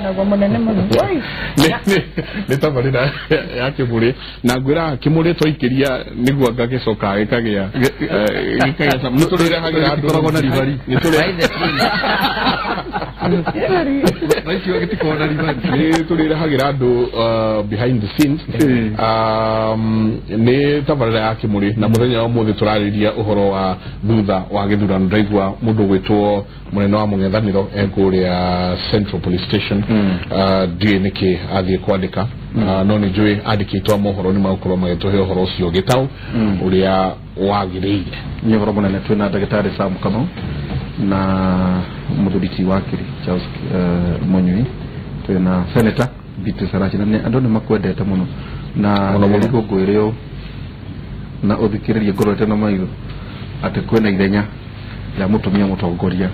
Naguo mũnene mũno. Nĩ tabarĩra ya Kĩmũrĩ na ngwĩra Kĩmũrĩ twaikĩria nĩguo ngagĩcoka gĩkagĩa gĩkagĩa nĩ tũrĩrehagĩra andũ Gĩtikoragwo na ribari. nĩ tũrĩ Na icio gĩtikoragwo na ribari. Nĩ tũrĩrehagĩra andũ behind the scenes. Nĩ tabarĩra ya Kĩmũrĩ na mũthenya wa ũmũthĩ tũrarĩria ũhoro wa thutha wa gĩthurano. Ndaigua mũndũ ũgwĩtwo mũnene wa mũng'ethanĩro ekũrĩa Central Police Station. Ndiũĩ nĩkĩ athiĩ kwandĩka, no nĩ njũĩ andĩkĩtwo a mohoro nĩ magũkorwo magĩtũhe ũhoro ũcio gĩtaũ ũrĩa wagĩrĩire. Nĩ ũhoro mũnene. Twĩna ndagĩtarĩ Sam Kamau na mũthuri ti wakiri Charles Munyui, twĩna Senator Beatrice Arachi, na andũ nĩ makwendete mũno na Mũno mũno. Nĩguo ngwĩre ũũ na ũthikĩrĩrie ngorete na maitho atĩ kwĩna ithenya rĩa mũtumia mũtongoria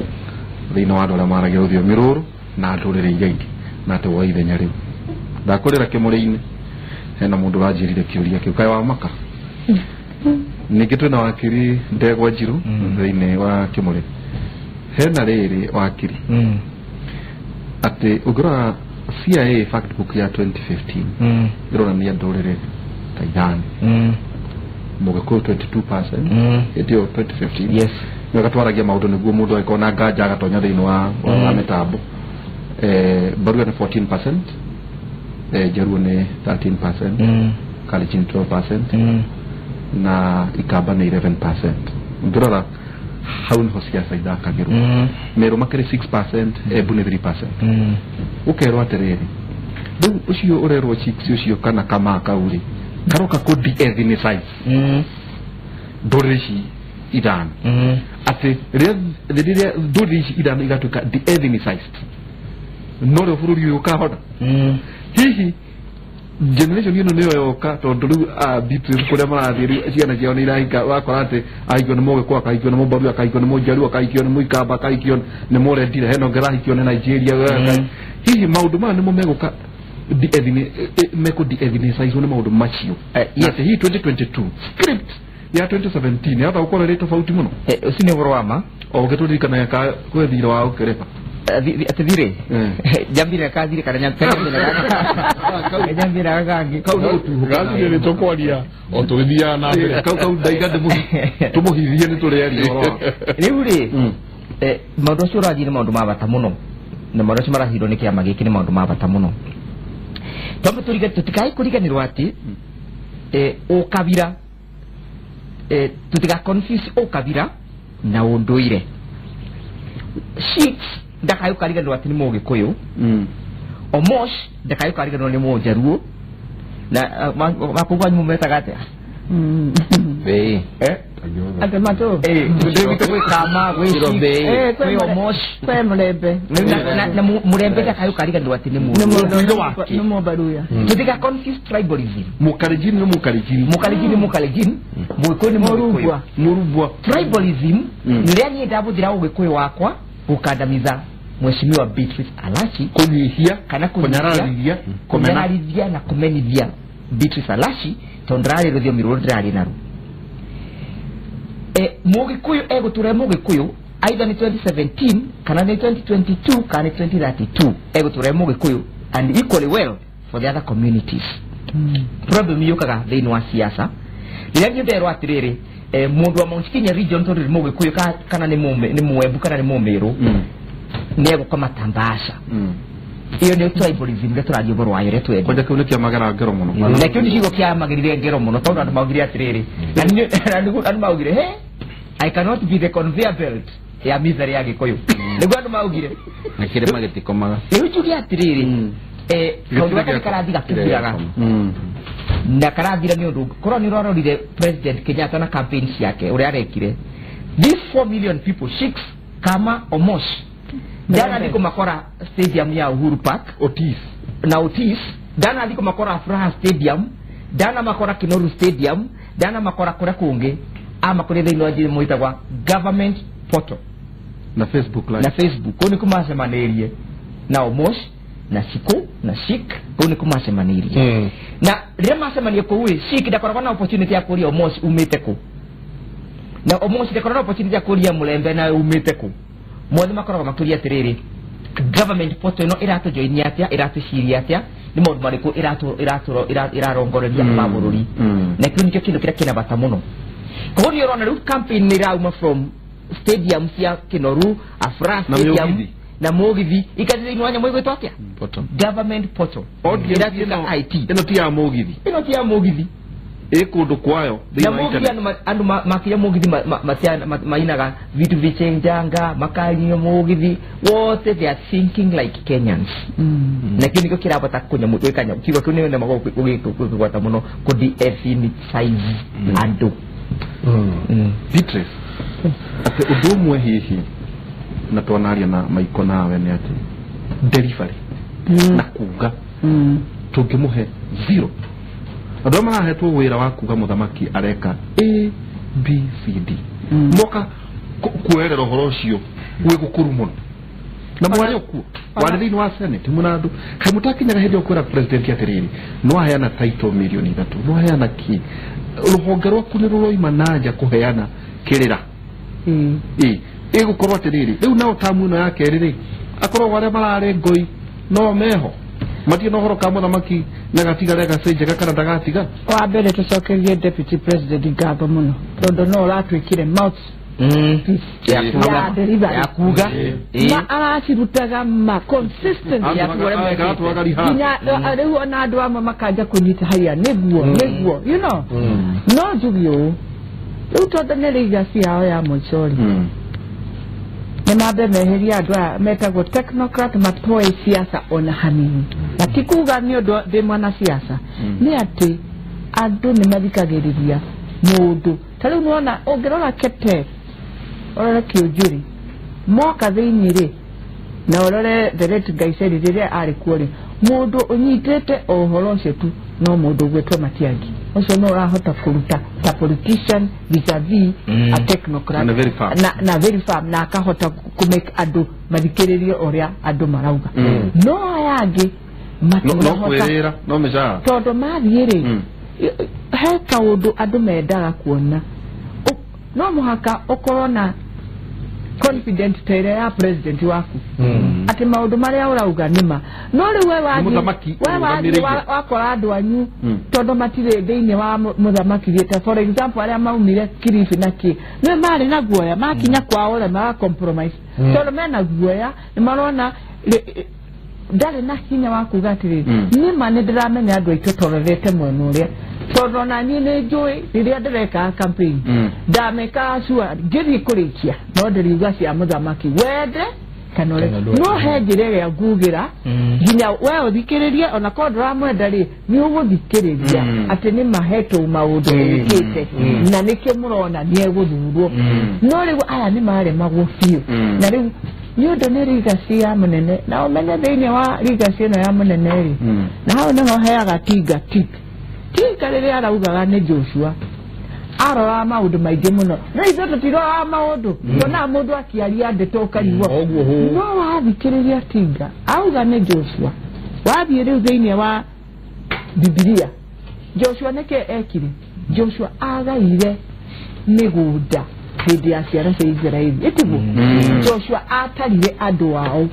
thĩinĩ wa andũ arĩa maragia rũthiomi rũrũ na ndũrĩrĩ iria ingĩ, na atĩ woe ithenya rĩu. Ndakũrĩra kĩmũrĩ-inĩ hena mũndũ ũranjĩrire kĩũria kĩu kaĩ wa maka. Ningĩ twĩna wakiri Ndegwa Njiru thĩinĩ wa Kĩmũrĩ. Hena rĩrĩ wakiri atĩ ũngĩrora CIA factbook ya 2015 ĩronania ndũrĩrĩ ta ithano, Mũgĩkũyũ 22% hĩndĩ ĩyo 2015. Nĩwega twaragia maũndũ nĩguo mũndũ agĩkorwo na nganja agatonya thĩinĩ wa mĩtambo. Baruga nĩ 14%, Jaruo nĩ 13%, Kalenjin 12% na Ikamba nĩ 11%. Ũngĩrora hau niho ciaca ithakagĩrwo. Meru makĩrĩ 6%, Embu nĩ 3%. Ũkerwo atĩrĩrĩ, rĩu ũcio ũrerwo chicks ũcio kana kamaa kau rĩ karoka kũ de-ethnicize ndũrĩrĩ ici ithano, atĩ rĩrĩa ndũrĩrĩ ici ithano igatuĩka de-ethnicized norĩo bũrũri ũyũ ũkahona. Hihi generation ĩno nĩyo yoka, tondũ rĩu Beatrice kũrĩa marathiĩ rĩu ciana ciao nĩ irahika, wakora atĩ ahikio nĩ Mũgĩkũyũ, akahikio nĩ Mũmbaru, akahikio nĩ Mũjaruo, akahikio nĩ Mũikamba, akahikio nĩ Mũrendire, hena ũngĩ arahikio nĩ Nigeria. Hihi maũndũ maya nĩmo megũka mekũ de-ethnicize nĩ maũndũ macio? Yes. Atĩ hihi 2022 script ya 2017 yahota gũkorwo ĩrĩ tofauti mũno? Ũcio nĩ ũhoro wa ma. O ũgĩtũririkanagia ka kwĩ thirĩ wa ũkĩrĩba. Atĩ thirĩ njambire ka thirĩ kana nyambire kangĩ. Kau nĩ gũtuhũka. Gathirĩ nĩ tũkwaria o tũgĩthiaga na mbere. Kau ndaiga tũmũhithie nĩ tũrĩaria ũhoro wa Rĩu rĩ, maũndũ acio ũrathiĩ nĩ maũndũ ma bata mũno, na maũndũ acio marahirwo nĩ kĩama gĩkĩ nĩ maũndũ ma bata mũno. Twambe tũrige tũtikae kũriganĩrwo atĩ ũkabira, tũtiga confuse ũkabira na ũndũire. Shiks ndakae ũkariganĩrwo atĩ nĩ Mũgĩkũyũ. Omosh ndakae ũkariganĩrwo nĩ Mũjaruo na makũu kwanyu mũmetaga atĩa? Bei. Eh? Andũ matũ. Rĩu gwĩ Kama, gwĩ Chiro Shiks, Bei. gwĩ Omosh. Kwĩ Mũrembe. Na Mũrembe ndakae ũkariganĩrwo atĩ nĩ Nĩ mũndũ wake. Nĩ Mũmbaruya. Tũtiga confuse tribalism. Mũkalenjin nĩ Mũkalenjin. Mũkalenjin nĩ Mũkalenjin, Mũgĩkũyũ nĩ Mũgĩkũyũ. Mũrubwa. Mũrubwa. Tribalism nĩ rĩrĩa niĩ ndabũthĩra ũgĩkũyũ wakwa gũkandamiza Mheshimiwa Beatrice Alachi kũnyihia kana kũnyararithia kũmena. Kũnyararithia na kũmenithia Beatrice Alachi tondũ ndĩrarĩ rũthiomi rũrũ ndĩrarĩ naruo. Mũgĩkũyũ egũtũra e Mũgĩkũyũ, either nĩ 2017 kana nĩ 2022 kana nĩ 2032, egũtũra e Mũgĩkũyũ, and equally well for the other communities. Problem yũkaga thĩinĩ wa siasa rĩrĩa niĩ nderwo atĩrĩrĩ, mũndũ wa Mount Kenya region tondũ nĩ Mũgĩkũyũ kana nĩ nĩ Mũembu kana nĩ Mũmĩrũ nĩ egũkoma Tambasha. Ĩyo nĩ tribalism ĩrĩa tũraria ũhoro wayo ĩrĩa twenda. Kwanja kĩu nĩ kĩamagera ngero mũno. Na kĩu nĩ kiugo kĩamagĩrire ngero mũno tondũ andũ maugire atĩrĩrĩ, na nĩguo andũ maugire, "He, I cannot be the conveyor belt ya misery ya Gĩkũyũ," nĩguo andũ maugire. Na kĩrĩma gĩtikomaga. Rĩu njuge atĩrĩrĩ, kaũndũ gaka nĩ karathi gakĩthiraga na karathira nĩ ũndũ korwo nĩ ũrarorire President Kenyatta na campaign ciake ũrĩa arekire. These 4 million people, Shiks, Kama, Omosh, ndanathi kũmakora stadium ya Uhuru Park. Otis. Na Otis ndanathi kũmakora Furaha Stadium, ndanamakora Kinoru Stadium, ndanamakora kũrĩa kũngĩ amakũrĩ thĩinĩ wa njĩra mwĩtagwa government portal na Facebook live. Na Facebook. Kũu nĩ kũmacemanĩrie na Omosh na Siku na Shik, kũu nĩ kũmacemanĩrie. Na rĩrĩa macemania kũu ĩ, Shik ndakoragwo na opportunity ya kũria Omosh umĩte kũ, na Omosh ndakoragwo na opportunity ya kũria Mũlembe nawe umĩte kũ. Mothe makoragwo makĩũria atĩrĩrĩ, Government portal ĩno ĩratũjoinia atĩa, ĩratũciria atĩa, nĩ maũndũ marĩkũ ĩrarongoreria ma bũrũri. Na kĩu nĩkĩo kĩndũ kĩrĩa kĩna bata mũno. Koguo nĩ ũrona rĩu campaign nĩ ĩrauma from stadium cia Kinoru, Afra Stadium na mũgithi ikathiĩ thĩinĩ wa nyamũ ĩgwĩtwo atĩa? Government portal. Ĩratuĩka IT. Ĩno ti ya mũgithi. Ĩno ti ya mũgithi. Ĩ kũndũ kwayo na mũgithi andũ makinya mũgithi mainaga vitu vichenjanga makanyua mũgithi wote, they are thinking like Kenyans. Na kĩu nĩkĩo kĩrabata kũnyamũ gwĩka nyamũ kiugo kĩu nĩ nemaga gũkĩgwata mũno kũ de-ethnicize andũ. Beatrice, atĩ ũndũ ũmwe hihi na twanaria na maiko nawe nĩ atĩ delivery na kuga tũngĩmũhe zero. Andũ arĩa marahetwo wĩra wa kuga mũthamaki areka A B C D moka kuoerera ũhoro ũcio gwĩ gũkũru mũno na mwarĩ okuo warĩ thĩinĩ wa Senate mũna andũ kaĩ mũtakinyaga hĩndĩ ĩyo kwĩra president atĩrĩrĩ no aheana title milioni 3 no aheana kĩ rũhonge rwaku nĩ rũroima na nja kũheana kĩrĩra ĩgũkorwo atĩrĩrĩ rĩu nao tamu ĩno ya kerĩ rĩ akorwo arĩa mararĩ ngoi no meho matirĩ na ũhoro ka mũthamaki na gatiga legacy njega kana ndagatiga. Wa mbere tũcokerie deputy president ngatho mũno tondũ no ũratwĩkire mouth ya delivery ya kuga ma aracirutaga ma consistently nginya rĩu ona andũ amwe makanja kũnyita haya nĩguo nĩguo you know. No njuge ũũ rĩu tondũ nĩ legacy yao ya mũico rĩ nĩ mambe meherie andũ aya metagwo technocrat matoe siasa ona hanini. Na ti kuga nĩ ũndũ ndĩ mwanasiasa, nĩ atĩ andũ nĩ mathikagĩrĩria mũndũ. Ta rĩu nĩwona ũngĩrora Keter ũrore Kĩũnjũri moka thĩinĩ rĩ na ũrore the late Ngaiceri rĩrĩa arĩ kuo rĩ, mũndũ ũnyitĩte ũhoro ũcio tu no mũndũ ũgwĩtwo Matiang'i ũcio no ũrahota kũruta ta politician vis-a-vis a technocrat na very firm na akahota kũ make andũ mathikĩrĩrie ũrĩa andũ marauga. No aya angĩ matirahota no mĩcara tondũ mathiĩ rĩ he kaũndũ andũ mendaga kuona. No mũhaka ũkorwo na confident ta ĩrĩa ya president waku atĩ maũndũ marĩa ũrauga nĩma. No rĩu we wathiĩ wakora andũ anyu tondũ matirĩ thĩinĩ wa mũthamaki gĩta for example arĩa maumire Kilifi na kĩ nĩ marĩ na guoya makinya kwao rĩ mara compromise tondũ mena guoya nĩ marona ndarĩ na hinya wa kuga atĩrĩrĩ nĩma nĩ ndĩramenya andũ aitũ tũrorete mwena ũrĩa tondũ ona niĩ nĩ njũĩ rĩrĩa ndĩrekaga campaign ndamekaga sure ngĩthiĩ kũrĩkia no ndĩriuga cia mũthamaki wende kana ũreke no he njĩra ĩrĩa ngugĩra nginya we ũthikĩrĩrie ona korwo ndũramwenda rĩ nĩ ũgũthikĩrĩria atĩ nĩ mahetwo maũndũ ĩkĩte na nĩkĩo mũrona nĩ egũthurwo. No rĩu aya nĩ maremagwo biũ na rĩu nĩ ũndũ nĩ legacy ya mũnene na ũmenye thĩinĩ wa legacy ĩno ya mũnene rĩ na hau nĩho heaga Tinga tick. Tinga rĩrĩa araugaga nĩ Joshua aroraga maũndũ maingĩ mũno no ithuĩ tũtiroraga maũndũ tuonaga mũndũ akĩaria ndeto ũkarigwo no wathikĩrĩria Tinga auga nĩ Joshua wathiĩ rĩu thĩinĩ wa Bibilia Joshua nĩkĩ ekire? Joshua agaire mĩgũnda hĩndĩ ya ciana cia Israeli ĩtiguo Joshua atarire andũ ao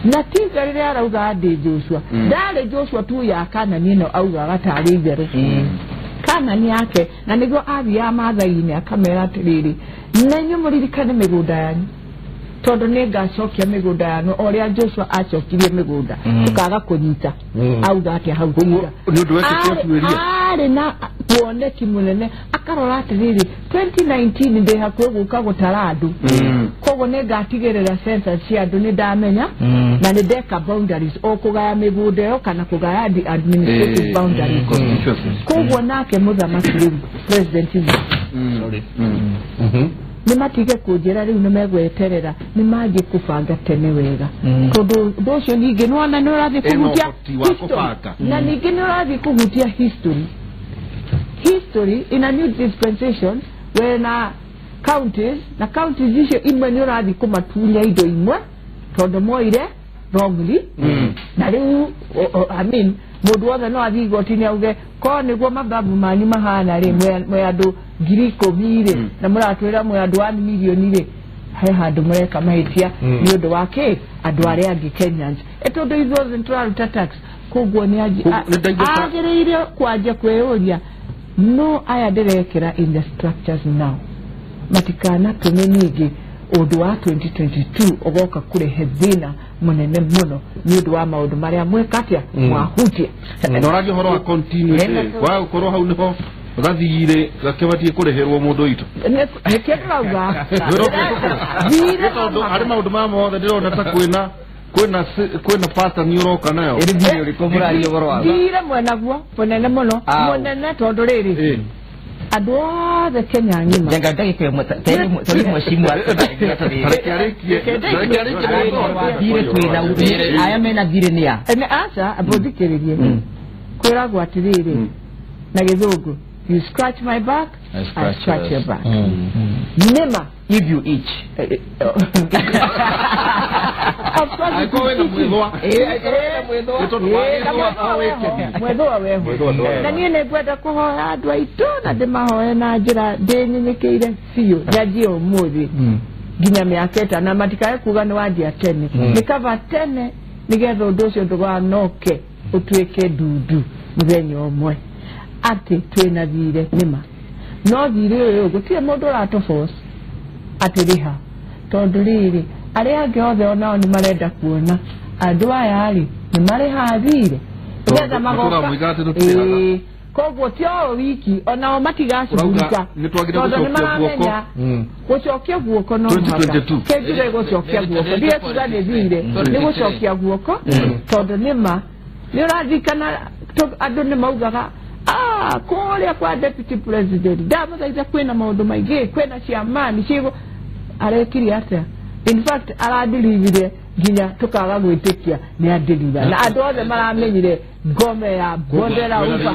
na Tinga rĩrĩa arauga ndĩ Joshua ndarĩ Joshua tu ya Kanani ĩno augaga tarĩ itherũ Kanani yake na nĩguo athiaga Maathai-inĩ akamera atĩrĩrĩ na inyuĩ mũririkane mĩgũnda yanyu tondũ nĩ ngacokia mĩgũnda yanyu o ũrĩa Joshua acokirie mĩgũnda tũkaga kũnyita auga atĩa hau nĩ ũndũ wekĩte ũtuĩria arĩ na woneki mũnene akarora atĩrĩrĩ 2019 ndĩ hakuhĩ gũka gũtara andũ koguo nĩ ngatigĩrĩra census cia andũ nĩ ndamenya na nĩ ndeka boundaries o kũgaya mĩgũnda ĩyo kana kũgaya administrative boundaries. Koguo nake mũthamaki rĩu president nĩ matige kũnjĩra rĩu nĩ megweterera nĩ manjie kũbanga tene wega tondũ ũndũ ũcio ningĩ nĩwona nĩ ũrathiĩ kũhutia na ningĩ nĩ ũrathiĩ kũhutia history history in a new dispensation where na counties na counties icio imwe nĩ ũrathiĩ kũmatunya indo imwe tondũ moire wrongly na rĩu I mean mũndũ wothe no athiĩ igoti-inĩ auge korwo nĩguo mababu manyu mahana rĩ mwĩ andũ 10,000 rĩ na mũratwĩra mwĩ andũ 1 million rĩ he handũ mũreka mahĩtia nĩ ũndũ wa kĩ andũ arĩa angĩ Kenyans tondũ ithuothe nĩtũraruta tax koguo nĩ agĩrĩire kwanjia kwĩyũria no aya ndĩrekĩra in the structures now matikanatũme ningĩ ũndũ wa 2022 ũgoka kũrehe thĩna mũnene mũno nĩ ũndũ wa maũndũ marĩa mweka atĩa mwahutia na ũragia ũhoro wa continuity wa gũkorwo hau nĩho gathire gakĩbatiĩ kũrĩhĩrwo mũndũ witũ nĩkĩo ndĩrauga tondũ harĩ maũndũ maya mothe ndĩrona ta kwĩna pattern ũroka nayo ĩrĩ thirĩ ũrĩkũ mũraria ũhoro wa thirĩ mwenaguo mũnene mũno mũnene tondũ rĩrĩ andũ othe Kenya ng'ima njenga ndagĩka ĩmwe tari mheshimiwa thirĩ twĩna aya mena thirĩ nĩ a aca amba ũthikĩrĩrie kwĩragwo atĩrĩrĩ na gĩthũngũ you scratch my back I scratch your back nĩma if you each mwethwa weho na niĩ nĩngwenda kũhoya andũ aitũ na ndĩmahoe na njĩra ndĩnyenyekĩire biũ njanjie ũmũthĩ nginya mĩaka ĩtano na matikae kuga nĩ wanjia tene nĩ kaba tene nĩgetha ũndũ ũcio ndũganoke ũtuĩke ndundu mũthenya ũmwe atĩ twĩna thirĩ nĩma no thirĩ ũyũ gũtirĩ mũndũ ũratũ-force atĩ rĩha tondũ rĩrĩ arĩa angĩ othe onao nĩ marenda kuona andũ aya rĩ nĩ marĩhaga thirĩ nĩgetha magoka koguo ti o wiki onao matigacugurika tondũ nĩ maramenya gũcokia guoko no mũhaka kĩnjuge gũcokia guoko ndiĩ kuga nĩ thirĩ nĩ gũcokia guoko tondũ nĩma nĩ ũraririkana andũ nĩ maugaga kũrĩa kwa deputy president ndamũthaitha kwĩna maũndũ maingĩ kwĩna ciama cigo arekire atĩa in fact aradilivire nginya tukaga gwĩtĩkia nĩ adeliver na andũ othe maramenyire ngome ya bonde la ufa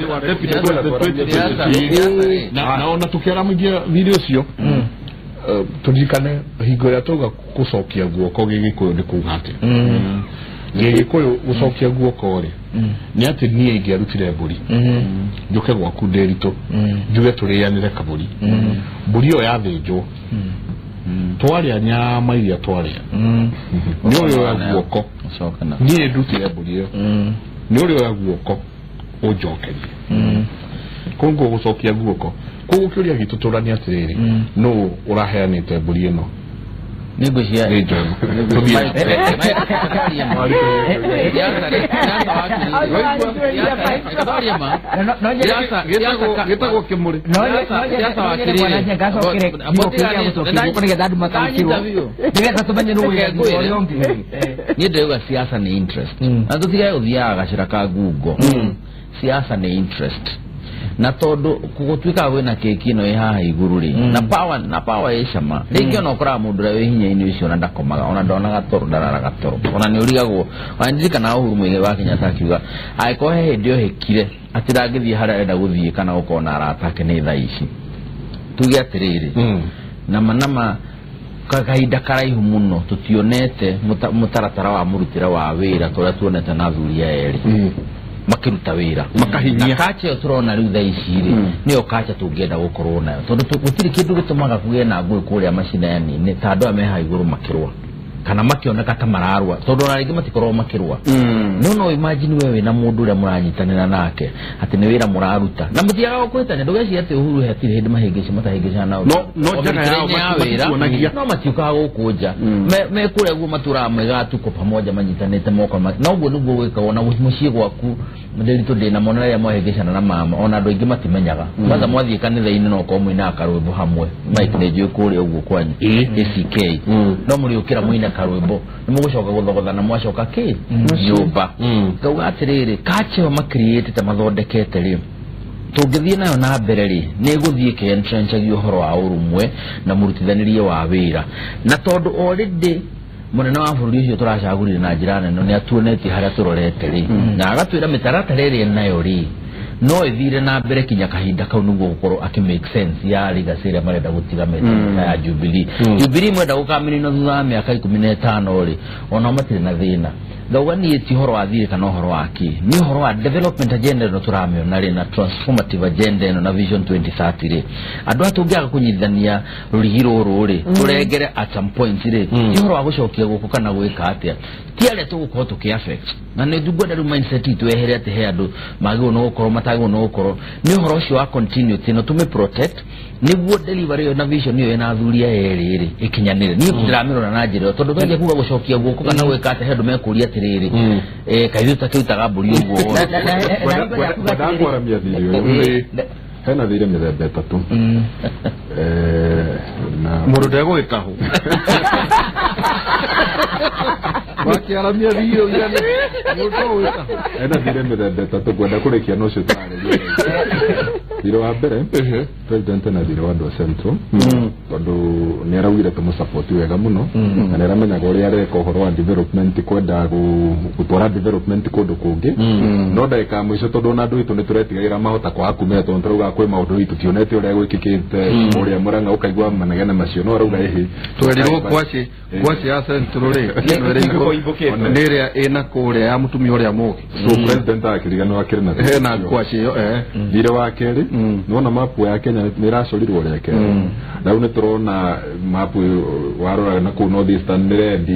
na ona tukiaramithia thirĩ ũcio tũririkane hingo ĩrĩa twauga gũcokia guoko gĩgĩkũyũ nĩ kuga atĩa gĩgĩkũyũ gũcokia guoko rĩ nĩ atĩ niĩ ingĩarutire mbũri njũke gwaku ndĩritũ njuge tũrĩanĩre kabũri mbũri ĩyo yathĩnjwo twarĩa nyama iria twarĩa nĩ ũrĩa oya guoko niĩ ndutire mbũri ĩyo nĩ ũrĩa oya guoko ũnjokerie koguo gũcokia guoko koguo kĩũria gitũ tũranie atĩrĩrĩ nũ ũraheanĩte mbũri ĩno nĩ ngwĩciria gĩtagwo kĩmũrĩ niĩ ndĩrauga siasa nĩ interest na tũtigage gũthiaga gacĩra ka ngungo siasa nĩ interest na tondu gũtuĩkaga kwĩna keki ĩno ĩ haha igũrũ rĩ na power ĩ cama rĩngĩ ona ũkoraga mũndũ ũrĩa wĩ hinya-inĩ ũcio ona ndakomaga ona ndonaga toro ndararaga toro ona nĩ ũrigagwo ona ndirikanaga Uhuru Muigai wa Kenyatta akiuga angĩkorwo he hĩndĩ ohĩkire atĩ ndangĩthiĩ harĩa arenda gũthiĩ kana gũkorwo na arata ake nĩ thaa ici tuge atĩrĩrĩ nama nama kahinda karaihu mũno tũtionete mũtaratara wa mũrutĩre wa wĩra ta ũrĩa tuonete na athuri aya erĩ makiruta wira makahinyia na kacha yo turona riu thaa ici ri niyo kacha tungienda gukorwo nayo tondu gutiri kindu gitumaga kugie na ngui kuria macinani ta andu aya me haha iguru makirwa kana makioneka ta mararwa tondu ona ringi matikorwo makirwa no imagine we wina mundu uria muranyitanira nake ati ni wira muraruta na muthiaga gukwitania ndugeciria ati Uhuru hatiri hindi mahingici matahingicana nao no njaga yao matitionagia no matiukaga guku nja me kuria guo maturaga mwega tuko pamoja manyitanite moko na uguo niguo gwikagwo na mucii gwaku ndiritu ndina mona riria mwahingicana na mama ona andu aingi matimenyaga kwanza mwathie kanitha-ini no ukorwo mwina karwimbo hamwe Mike ni njui kuria uguo kwanyu ACK no muriukira mwina karwimbo ni mugucoka guthogothana mwacoka ki nyumba ngauga atiriri kache makriĩtĩte mathondekete ri tũngĩthiĩ nayo na mbere rĩ nĩ ĩgũthiĩ ĩkĩentrenchagia ũhoro wa ũrũmwe na mũrutithanĩrie wa wĩra na tondũ already mũnene wa bũrũri ũcio tũracagũrire na njĩra nene nĩ atuonetie harĩa tũrorete rĩ na agatwĩra mĩtaratara ĩrĩa nayo rĩ no ĩthire na mbere kinya kahinda kau nĩguo gũkorwo akĩ make sense ya legacy ĩrĩa marenda gũtiga meta ya Jubilee. Jubilee mwenda gũkamĩnina thutha wa mĩaka 15 rĩ onao matirĩ na thĩna Ngauga niĩ ti ũhoro wa thirĩ kana ũhoro wa kĩ, nĩ ũhoro wa development agenda ĩno tũramĩona rĩ, na transformative agenda ĩno na vision 2030 rĩ, andũ aya tũngĩaga kũnyitithania rũrigi rũrũ rĩ, tũrengere at some point rĩ, ti ũhoro wa gũcokia gũkũ kana gwĩka atĩa, ti arĩa tũgũkorwo tũkĩ affect. Na nĩ ngwenda rĩu mindset itũ ehere atĩ he andũ magĩrĩirwo nĩ gũkorwo matagĩrĩirwo nĩ gũkorwo, nĩ ũhoro ũcio wa continuity ĩno tũmĩ protect nĩguo delivery ĩyo na vision ĩyo ĩna athuri aya erĩ rĩ ĩkinyanĩre. Niĩ ndĩramĩrora na njĩra ĩyo, tondũ twanjia kuga gũcokia guoko kana gwĩka atĩa, he andũ mekũria atĩrĩrĩ, kaĩ ithuĩ tũtakĩrutaga mbũri ũguo. Ndakwaramia thirĩ ũyũ, hena thirĩ mĩthemba ĩtatũ. Na Mũndũ ndegũgĩtahwo wakiaramia thirĩ ũgĩane mũndũ ũgĩtahwo. Hena thirĩ mĩthemba ĩtatũ, ngwenda kũrĩkia na ũcio tũrarĩria. Thirĩ wa mbere, president na thirĩ wa andũ a Central, tondũ nĩ araugire tũmũsupport wega mũno, na nĩ aramenyaga ũrĩa areka ũhoro wa development, kwenda gũtwara development kũndũ kũngĩ, no ndagĩka ya mũico, tondũ ona andũ aitũ nĩ tũretigagĩra mahota kwaga kumĩra, tondũ tũrauga kwĩ maũndũ itũ tionete ũrĩa gwĩkĩkĩte ũrĩa Mũrang'a, ũkaigua manegene macio, no arauga ĩhĩ Twerirwo ngwacĩ ya Central rĩ, nĩ ĩrĩa ĩna kũrĩa ya mũtumia ũrĩa mũgĩ. So president akĩriganĩrwo akĩrĩ na thirĩ hena ũcio. Ngwacĩ ĩyo. Thirĩ wa kerĩ, nĩwona mapu ya Kenya nĩ ĩracorirwo rĩa kerĩ, na rĩu nĩ tũrona mapu ĩyo, warora na kũu North Eastern nĩ red,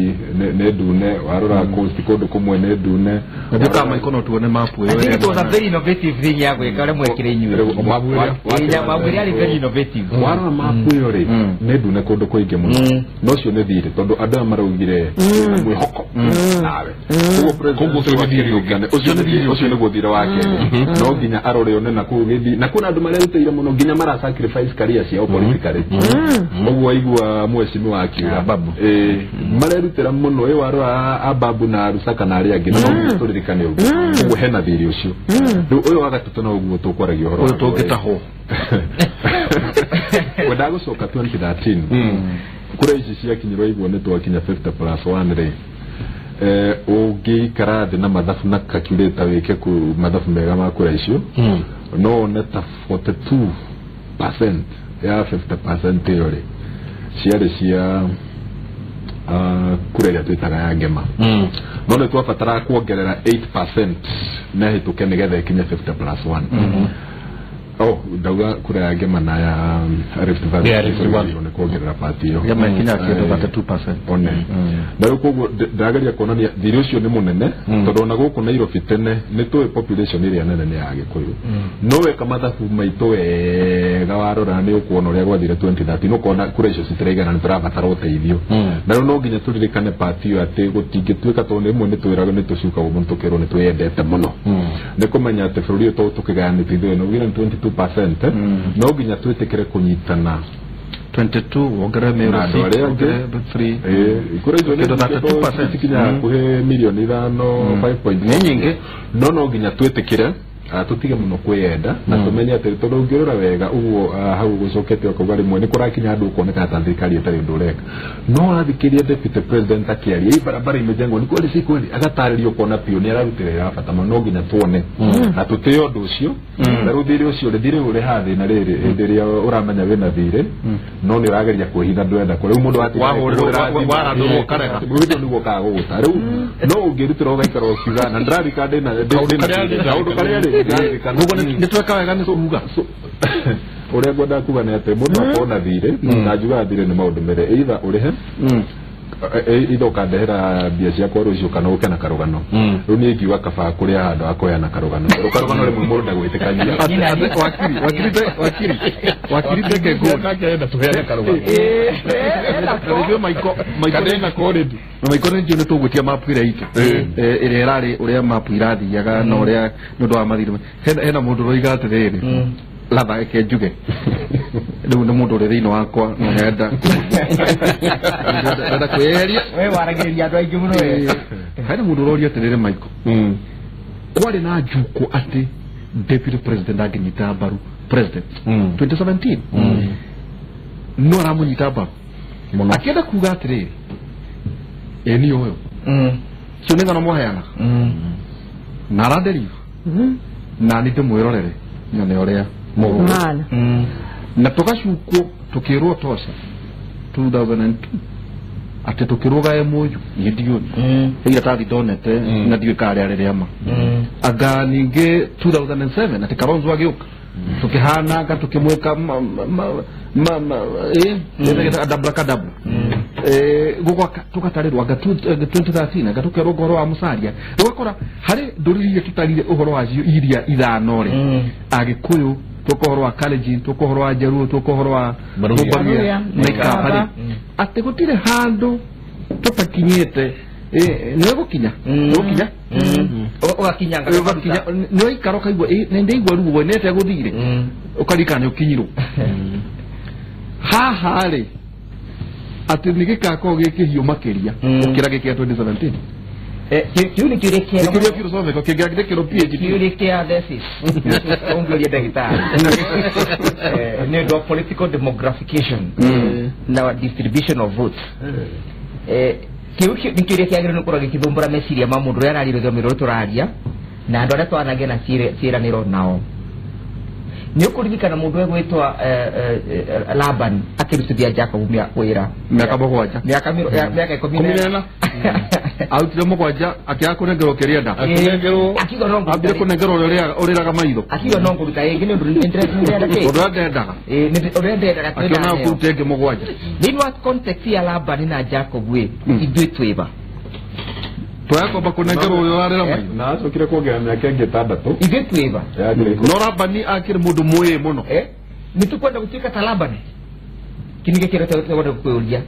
nĩ ndune, warora coast kũndũ kũmwe nĩ ndune. Na ka maiko no tuone mapu I ĩyo. think it was a very innovative thing ya gwĩka ũrĩa mwekire inyuĩ. Mapu ĩrĩa- Mapu ĩrĩa yarĩ very innovative. Warora mapu ĩyo rĩ, nĩ ndune kũndũ kũingĩ mũno, no ũcio nĩ thirĩ, tondũ andũ aya maraugire twĩna mwĩhoko nawe. Koguo president Koguo ũcio nĩ thirĩ ũngĩ. Ũcio nĩguo thirĩ wa kerĩ, no nginya arore one na kũu gĩthi na kwĩna andũ marerutĩire mũno, nginya mara sacrifice career ciao politically. Ũguo waigua mheshimiwa akiuga Ababu. Marerutĩra mũno, ĩ warora Ababu na Rusaka na arĩa angĩ, na no nginya tũririkane ũguo. Ũguo hena thirĩ ũcio. Rĩu ũyũ wa gatatũ na ũguo tũkwaragia ũhoro Ũyũ waguo rĩ. tũngĩtahwo. Wendaga gũcoka 2013, kura ici ciakinyirwo iguo nĩ twakinya 50 plus 1 rĩ, ũngĩikara thĩ na mathabu na calculator wĩke ku mathabu mega ma kura icio, no one ta 42% ya 50% ĩyo rĩ, ciarĩ cia kura ĩrĩa twĩtaga ya ngema, no nĩ twabataraga kuongerera 8% na ĩhĩtũke nĩgetha ĩkinye 50 plus 1. Oh, ndauga kura ya ngema na ya Rift Valley. Ya Rift Valley. Nĩ kuongerera part ĩyo. Ngema ĩkinya kĩndũ 32%. One na rĩu koguo ndĩrageria kuonania thirĩ ũcio nĩ mũnene, tondũ ona gũkũ Nairobi tene nĩ tũĩ population ĩrĩa nene nĩ ya Gĩkũyũ, no weka mathabu maitũ wega, warora nĩ ũkuona ũrĩa gwathire 2013, ũkona kura icio citiraigana, nĩ tũrabatara ũteithio. Na rĩu no nginya tũririkane part ĩyo atĩ gũtingĩtuĩka, tondũ rĩmwe nĩ twĩragwo, nĩ tũcukagwo mũno tũkerwo nĩ twĩyendete mũno, nĩ kũmenya atĩ bũrũri ũyũ tondũ tũkĩgayanĩte ithuĩ no ugire nĩ 22%, no nginya twĩtĩkĩre kũnyitana. 22 wongerere mĩero Na andũ arĩa angĩ. 3. Kura icio Kĩndũ 32%. cikinya hakuhĩ mirioni 5, 5.4. Nĩ nyingĩ. No nginya twĩtĩkĩre, tũtige mũno kwĩyenda na tũmenye atĩ tondũ ũngĩrora wega ũguo, hau gũcokete ũkauga rĩmwe nĩ kũrakinya andũ ũkoneka ta thirikari ĩtarĩ ũndũ ũreka, no wathikĩria deputy president akĩaria, hii barabara imejengwa, ni kweli si kweli, agatarĩria, ũkona biũ nĩ ararutĩra wĩra wa bata mũno. No nginya tuone na tũtĩe ũndũ ũcio. Na rĩu thirĩ ũcio rĩ, thirĩ ũrehaga thĩna rĩrĩ hĩndĩ ĩrĩa ũramenya wĩna thirĩ, no nĩ ũrageria kwĩhitha, ndũrenda kũ rĩu mũndũ watigara Wahũrĩrwo, kũhũrĩra thimũ. Waratũrwo ũkarega. Rĩu nĩguo kaga gũgũta rĩu, no ũngĩrutĩra ũgaikara ũkiuga na ndĩrarika ndĩna Kaũndũ karĩa kaũndũ karĩa rĩ ndĩraririkana. Koguo nĩ tweka wega nĩ kuga. Ũrĩa ngwendaga kuga nĩ atĩ mũndũ akorwo na thirĩ, na njugaga thirĩ nĩ maũndũ merĩ, either ũrĩhe, either ũkandehera mbia ciakwa rũciũ, kana ũke na karũgano. Rĩu niĩ ingiuga kaba kũrĩa handũ ha kũheana karũgano, tondũ karũgano rĩmwe mũndũ ndagwĩtĩkagia. Wakiri, wakiri, wakiri, wakiri, take a good. Arenda tũheane karũgano. Na nĩguo maiko maiko Kana ĩna already. Na maiko nĩ njũĩ nĩ tũgwĩtia mapu ĩrĩa itũ ĩrĩa ĩrarĩ ũrĩa mapu irathiaga na ũrĩa nĩ ũndũ wa mathirĩ, hena mũndũ ũroiga atĩrĩrĩ, latha reke njuge rĩu nĩ mũndũ ũrĩ thĩinĩ wakwa na ndenda kwĩyeheria. We waragĩrĩria andũ aingĩ mũno we. Hena mũndũ ũroria atĩrĩrĩ, Maiko, kwarĩ na njukũ atĩ deputy president angĩnyita mbaru president 2017, no aramũnyita mbaru Mũno. Akĩenda kuga atĩrĩrĩ, ĩ niĩ ũyũ cio nĩ ng'ano mwaheanaga na aranderiva na nĩ ndĩmwĩrorere nyone ũrĩa Maana. Na tũgacukwo tũkĩrwo tosha 2002. Atĩ tũkĩrũga MOU niĩ ndiũĩ iratathi ndonete na ndiũĩ kana rĩarĩ rĩama. Anga ningĩ 2007 atĩ Kalonzo agĩũka tukihananga tukimwika adabrakadabra gugwaka tukatarirwo anga 2013 anga tukerwo ũhoro wa Musalia ugakora hari ndũrĩrĩ iria tutarire ũhoro wacio iria ithano rĩ Agĩkũyũ tuka ũhoro wa Kalenjin tuka ũhoro wa Jaluo tuka ũhoro wa Baruya na Ikamba atĩ gũtirĩ handũ tũtakinyĩte nĩ gũkinya gũkinya ugakinyanga ugakinya nĩ waikara ũkaigua nĩ ndaigua ruo nĩ atĩa gũthire ũkarikana nĩ ũkinyirwo haha rĩ atĩ nĩ gĩgakorwo gĩ kĩhiũ makĩria gũkĩra gĩkĩ kĩa 2017 kĩu nĩ kĩũria kĩega kĩũria philosophical kĩngĩagĩrĩire kĩro PhD kĩũria kĩa thesis ũngĩũria ndagĩtarĩ nĩ ũndũ wa political demographication na distribution of votes kĩu nĩ kĩũria kĩagĩrĩirwo nĩ gũkorwo gĩkĩthumbũra meciria ma mũndũ ũrĩa araria rũthiomi rũrũ tũraria na andũ arĩa twanagĩa na ciĩranĩro nao. Nĩ ũkũririkana mũndũ egwĩtwa Laban akĩrutithia Jacob wĩra mĩaka mũgwanja mĩaka 14 arutire mũgwanja akĩaga kũnengerwo kĩrĩa enda ambire kũnengerwo ũrĩa ũrĩraga maitho akiuga no ngũruta ĩngĩ nĩ ũndũ nĩ kĩ ũndũ ũrĩa ndendaga ũrĩa ndendaga akĩona kũruta ĩngĩ mũgwanja. Thĩinĩ wa context ya Laban na Jacob wĩ ithuĩ twĩba twakwamba kũnengerwo ũrĩa ũrarĩra maitho na acokire kuongerera mĩaka ĩngĩ ĩtandatũ ithuĩ twĩba no Labani akĩrĩ mũndũ mũĩ mũno nĩ tũkwenda gũtuĩka ta Labani kĩ nĩkĩo kĩrĩa tũkwenda kwĩyũria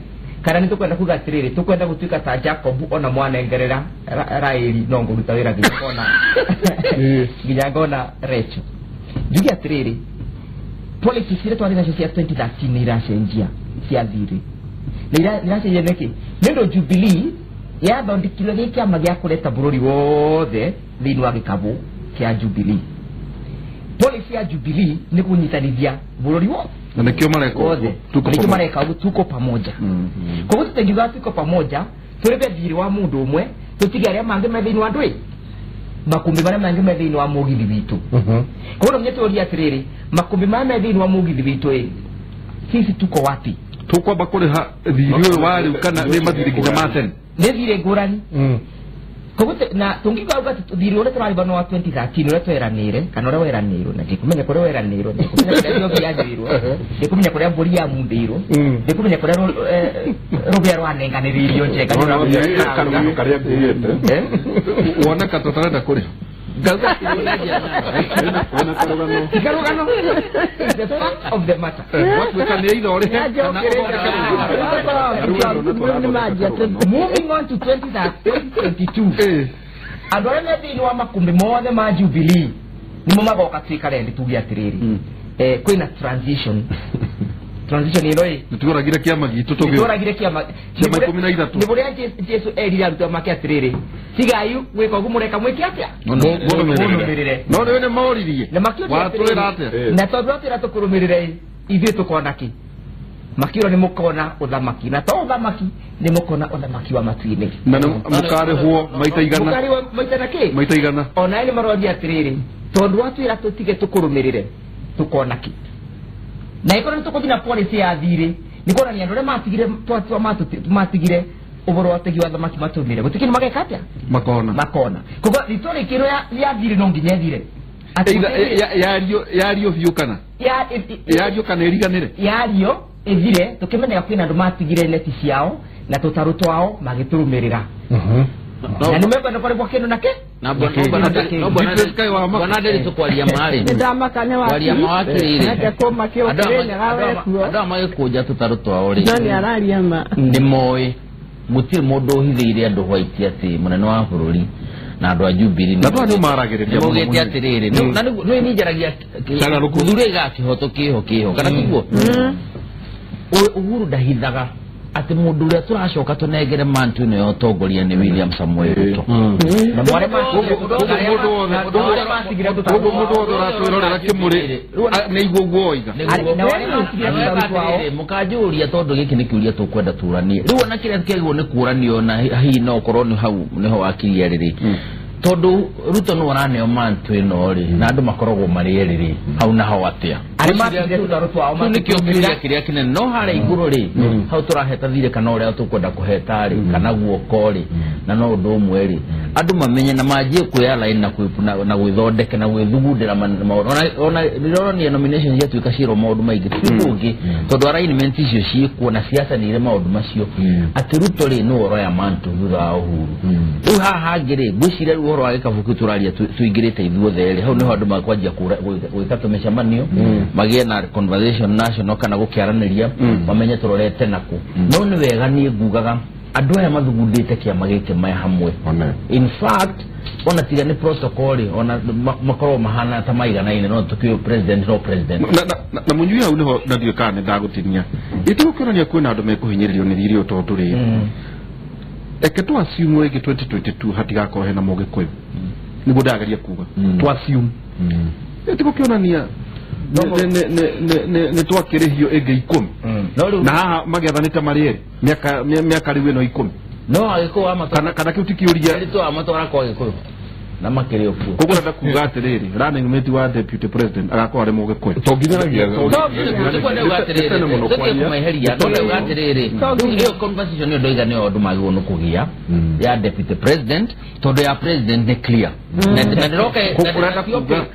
kana nĩ tũkwenda kuga atĩrĩrĩ tũkwenda gũtuĩka ta Jacob ona mwanengerera Raeli no ngũruta wĩra nginya ngona Rachel. Njuge atĩrĩrĩ politics iria twarĩ nacio cia 2013 nĩ iracenjia cia thirĩ na iracenjia nĩkĩ nĩ ũndũ Jubilee yathondekirwo gĩ kĩama gĩa kũreta bũrũri wothe thĩinĩ wa gĩkabũ kĩa Jubilee. Policy ya Jubilee nĩ kũnyitanithia bũrũri wothe na nĩkĩo mareka ũguo nĩkĩo mareka ũguo tuko pamoja. Koguo tũtingiuga tuko pamoja tũrĩbe thirĩ wa mũndũ ũmwe tũtige arĩa mangĩ me thĩinĩ wa ndũĩ makũmbĩ marĩa mangĩ me thĩinĩ wa mũgithi witũ. Koguo no nginya tũũrie atĩrĩrĩ makũmbĩ marĩa me thĩinĩ wa mũgithi witũ ĩ sisi tuko wapi? Tũkwamba kũrĩha thirĩ ũyũ wa rĩu kana nĩ mathirĩ nginya ma tene nĩ thirĩ ngũrani. Koguo na tũngiuga uga thirĩ ũrĩa tũrarĩba no wa 2013 ũrĩa tweranĩire kana ũrĩa weranĩirwo na ndikũmenya kũrĩa weranĩirwo ndikũmenya kũrĩa njohi yanyuirwo ndikũmenya kũrĩa mbũri yamundĩirwo ndikũmenya kũrĩa rũbĩa rwanenganĩrĩirio njega karĩa nguĩte woneka tũtarenda kũrĩha karũgano the fact of the matter watuĩka nĩ either ũrĩhe kana moving on to 2022 andũ arĩa me thĩinĩ wa makũmbĩ mothe ma Jubilee nĩmo magoka twikare ndĩ tuge atĩrĩrĩ kwĩna transition ĩno ĩ nĩtũragire kĩama gitũ tũragire kĩama 13 nĩ ũrĩa Jesu erire arutwo make atĩrĩrĩ tigai gwĩka ũguo mũreka mwĩke atĩa mũnũmĩrĩre no rĩu nĩ moririe na makĩũria atĩrĩrĩ na tondũ atwĩra tũkũrũmĩrĩre ithuĩ tũkona kĩ makĩũra nĩ mũkona ũthamaki na to ũthamaki nĩ mũkona ũthamaki wa matu-inĩ na mũkarĩhwo maita igana mũkarĩhwo maita na kĩ maita igana onae nĩ maroria atĩrĩrĩ tondũ watwĩra tũtige tũkũrũmĩrĩre tũkona kĩ na ĩkorwo nĩ tũkũthiĩ na policy ya thirĩ nĩ kuonania andũ arĩa matigire matigire ũhoro wa ũtegi wa thamaki matũmĩre gũtirĩ kĩndũ mageka atĩa makona koguo rhetoric ĩno ya thirĩ no nginya ĩthire yario biũ kana yario kana ĩriganĩre yario ĩthire tũkĩmenyaga kwĩna andũ matigire neti ciao na tũtarũ twao magĩtũrũmĩrĩra na nĩ mekwenda kũrĩhwo kĩndũ na kĩ na bwana ndĩrĩ tũkwaria marĩ nĩndamaka nĩ kwaria mawakiri nake kũmakio Kĩrĩnyaga wekuo andũ aya magĩkũnja tũtarũ twao rĩ no nĩ araria ma nĩ moĩ gũtirĩ mũndũ ũhithĩire andũ white atĩ mũnene wa bũrũri na andũ a Jubilee na andũ maragĩrĩria mũgĩte atĩrĩrĩ na nĩ niĩ njaragia gũthuria iga kĩhoto kĩho kĩho kana tiguo Uhuru ndahithaga atĩ mũndũ ũrĩa tũracoka tũnengere mantu ĩno ya ũtongoria nĩ William Samoei Ruto na mwarĩ koguo mũndũ wothe ũratwĩrorera kĩmũrĩ nĩ iguo ũguo oiga mũkanjũria tondũ gĩkĩ nĩ kĩũria tũkwenda tũranie rĩu ona kĩrĩa kĩagĩrĩirwo nĩ kũranio na hihi no ũkorwo nĩ hau nĩho wakiria rĩrĩ Tondu Ruto no araneo mantu ĩno rĩ na andũ makoragwo marĩ erĩ rĩ hau na hau atĩa Arĩa matigire tũtarũ twao kĩu nĩkĩo kĩũria kĩrĩa kĩnene no harĩa igũrũ rĩ hau tũraheta thirĩ kana ũrĩa tũkwenda kũheta rĩ kana guoko rĩ na no ũndũ ũmwe rĩ andũ mamenye na manjie kwĩya line na gwĩthondeka na gwĩthugundĩra maũndũ ona rĩronania nomination ciatuĩka ciĩrwo maũndũ maingĩ ti ũndũ ũngĩ tondũ alignment icio ciĩkuo na siasa nĩ irĩ maũndũ macio atĩ Ruto rĩ nĩwe ũroya mantu thutha wa Uhuru rĩu haha hangĩ rĩ ngwĩciria rĩu ũhoro wa gĩkabũ kĩu tũraria tũingĩrĩte ithuothe rĩ hau nĩho andũ makwanjia gwĩka tũmĩcemanio magĩe na conversation national kana gũkĩaranĩria mamenye tũrorete nakũ no nĩ wega niĩ ngugaga andũ aya mathugundĩte kĩama gĩkĩ me hamwe in fact ona tiga nĩ protocol rĩ ona makorwo mahana ta maiganaine no tũkĩũĩ president no president na mũnyui hau nĩho na ndiũĩ kana nĩ ndagũtinia ĩtĩgũkĩonania kwĩna andũ mekũhinyĩrĩrio nĩ thirĩ ũyũ tondũ rĩ eke tu assume rĩngĩ 2022 hatigakorwo hena mũgĩkũyũ nĩguo ndageria kuga tu assume ĩtĩgũkĩonania nĩ twakĩrĩhio ĩngĩ 10 na haha magĩathanĩte marĩ erĩ mĩaka rĩu ĩno 10 no agĩkũyũ amatwara kana kĩu ti kĩũria Nditũ amatwara kwa gĩkũyũ na makĩrĩ okuo koguo ndenda kuga atĩrĩrĩ running mate wa deputy president agakorwo arĩ mũgĩkũyũ tonginyanagia kũmeheria no ndauga atĩrĩrĩ rĩu ĩyo conversation ĩyo ndoiga nĩyo andũ magĩrĩirwo nĩ kũgĩa ya deputy president tondũ ya president nĩ clear na ndĩroka ũrenda kuga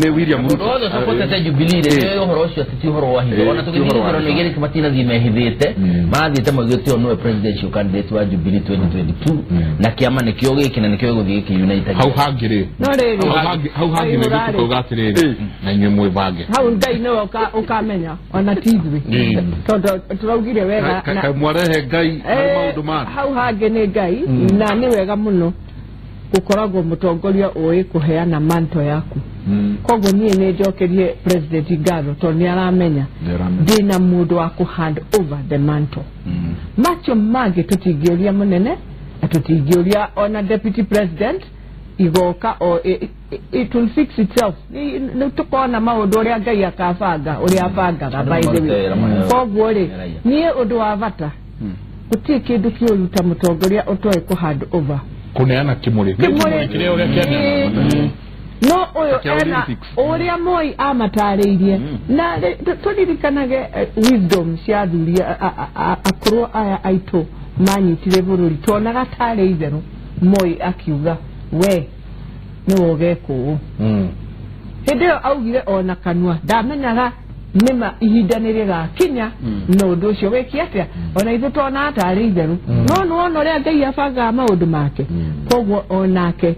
nĩ William Ruto ũndũ wothe ũsupportete Jubilee rĩ nĩ ũhoro ũcio ti ũhoro wa hitho ona tũgĩthiĩ ithurano igĩrĩ matinathiĩ mehithĩte marathiĩte maugĩte ũyũ nĩwe presidential candidate wa Jubilee 2022 na kĩama nĩkĩo gĩkĩ na nĩkĩo gĩgũthiĩ gĩkĩunite hau hangĩ rĩ no rĩrĩ hau hangĩ nĩ tũkauga atĩrĩrĩ na inyuĩ mwĩbange hau Ngai nĩwe ũkamenya ona ti ithuĩ tondũ tũraugire wega mwarehe Ngai harĩ maũndũ ma hau hangĩ nĩ Ngai na nĩ wega mũno gũkoragwo mũtongoria ũĩ kũheana manto yaku koguo niĩ nĩ njokerie president ngatho tondũ nĩ aramenya ndĩna mũndũ wa kũ hand over the mantle macio mangĩ tũtingĩũria mũnene na tũtingĩũria ona deputy president igoka o it will fix itself nĩ tũkona maũndũ ũrĩa Ngai akabanga ũrĩa abangaga by the way koguo rĩ niĩ ũndũ wa bata gũtirĩ kĩndũ kĩũru ta mũtongoria ũtoĩ kũ hand over kuneana kimuri kĩrĩa ũrĩa kĩaneana no ũyũ ena ũrĩa Moi amatarĩirie na tũririkanage wisdom cia athuri akũrũ aya aitũ manyitire bũrũri tuonaga tarĩ itherũ Moi akiuga we nĩwe ũgeka ũũ hĩndĩ ĩyo augire ona kanua ndamenyaga nĩma ihinda nĩ rĩgakinya na ũndũ ũcio wĩke atĩa ona ithuĩ tuonaga tarĩ itherũ no nĩwona ũrĩa Ngai abangaga maũndũ make koguo onake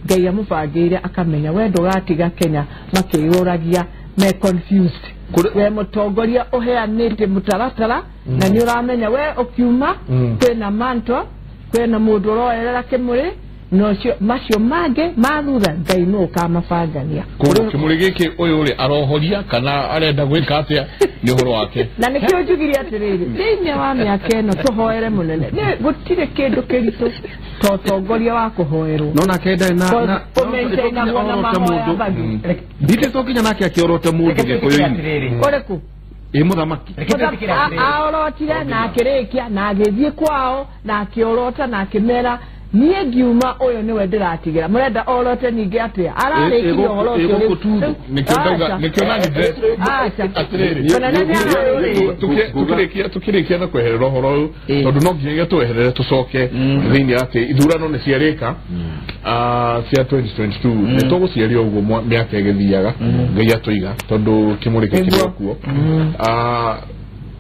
Ngai amũbangĩire akamenya we ndũgatiga Kenya makĩyũragia me confused we mũtongoria ũheanĩte mũtaratara na nĩ ũramenya we ũkiuma kwĩna manto kwĩna mũndũ ũroerera kĩmũrĩ no macio mangĩ ma thutha Ngai nĩ ũkamabangania koguo kĩmũrĩ gĩkĩ ũyũ rĩ arohoria kana arenda gwĩka atĩa nĩ ũhoro wake na nĩkĩo njugire atĩrĩrĩ thĩinĩ wa mĩaka ĩno tũhoere mũnene gũtirĩ kĩndũ kĩritũ ta ũtongoria wa kũhoerwo no nake ndarĩ na kũmaintainagwo na mahoya bagi ndite to nginya nake akĩorote mũndũ gĩkũyũ-inĩ ũrĩkũ ĩ mũthamaki aorotire na akĩrĩkia na agĩthiĩ kwao na akĩorota na akĩmera niĩ ngiuma ũyũ nĩwe ndĩratigĩra mũrenda orote ningĩ atĩa ararĩkirie ũhoro ũcio nĩkĩo nani atĩrĩrĩ tukĩrĩkia na kweherera ũhoro ũyũ tondũ no nginyagia tweherere tũcoke thĩinĩ atĩ ithurano nĩ ciarĩka cia 2022 nĩ tũgũciaria ũguo mĩaka ĩgĩthiaga Ngai atũiga tondũ kĩmũrĩ kĩrĩ okuo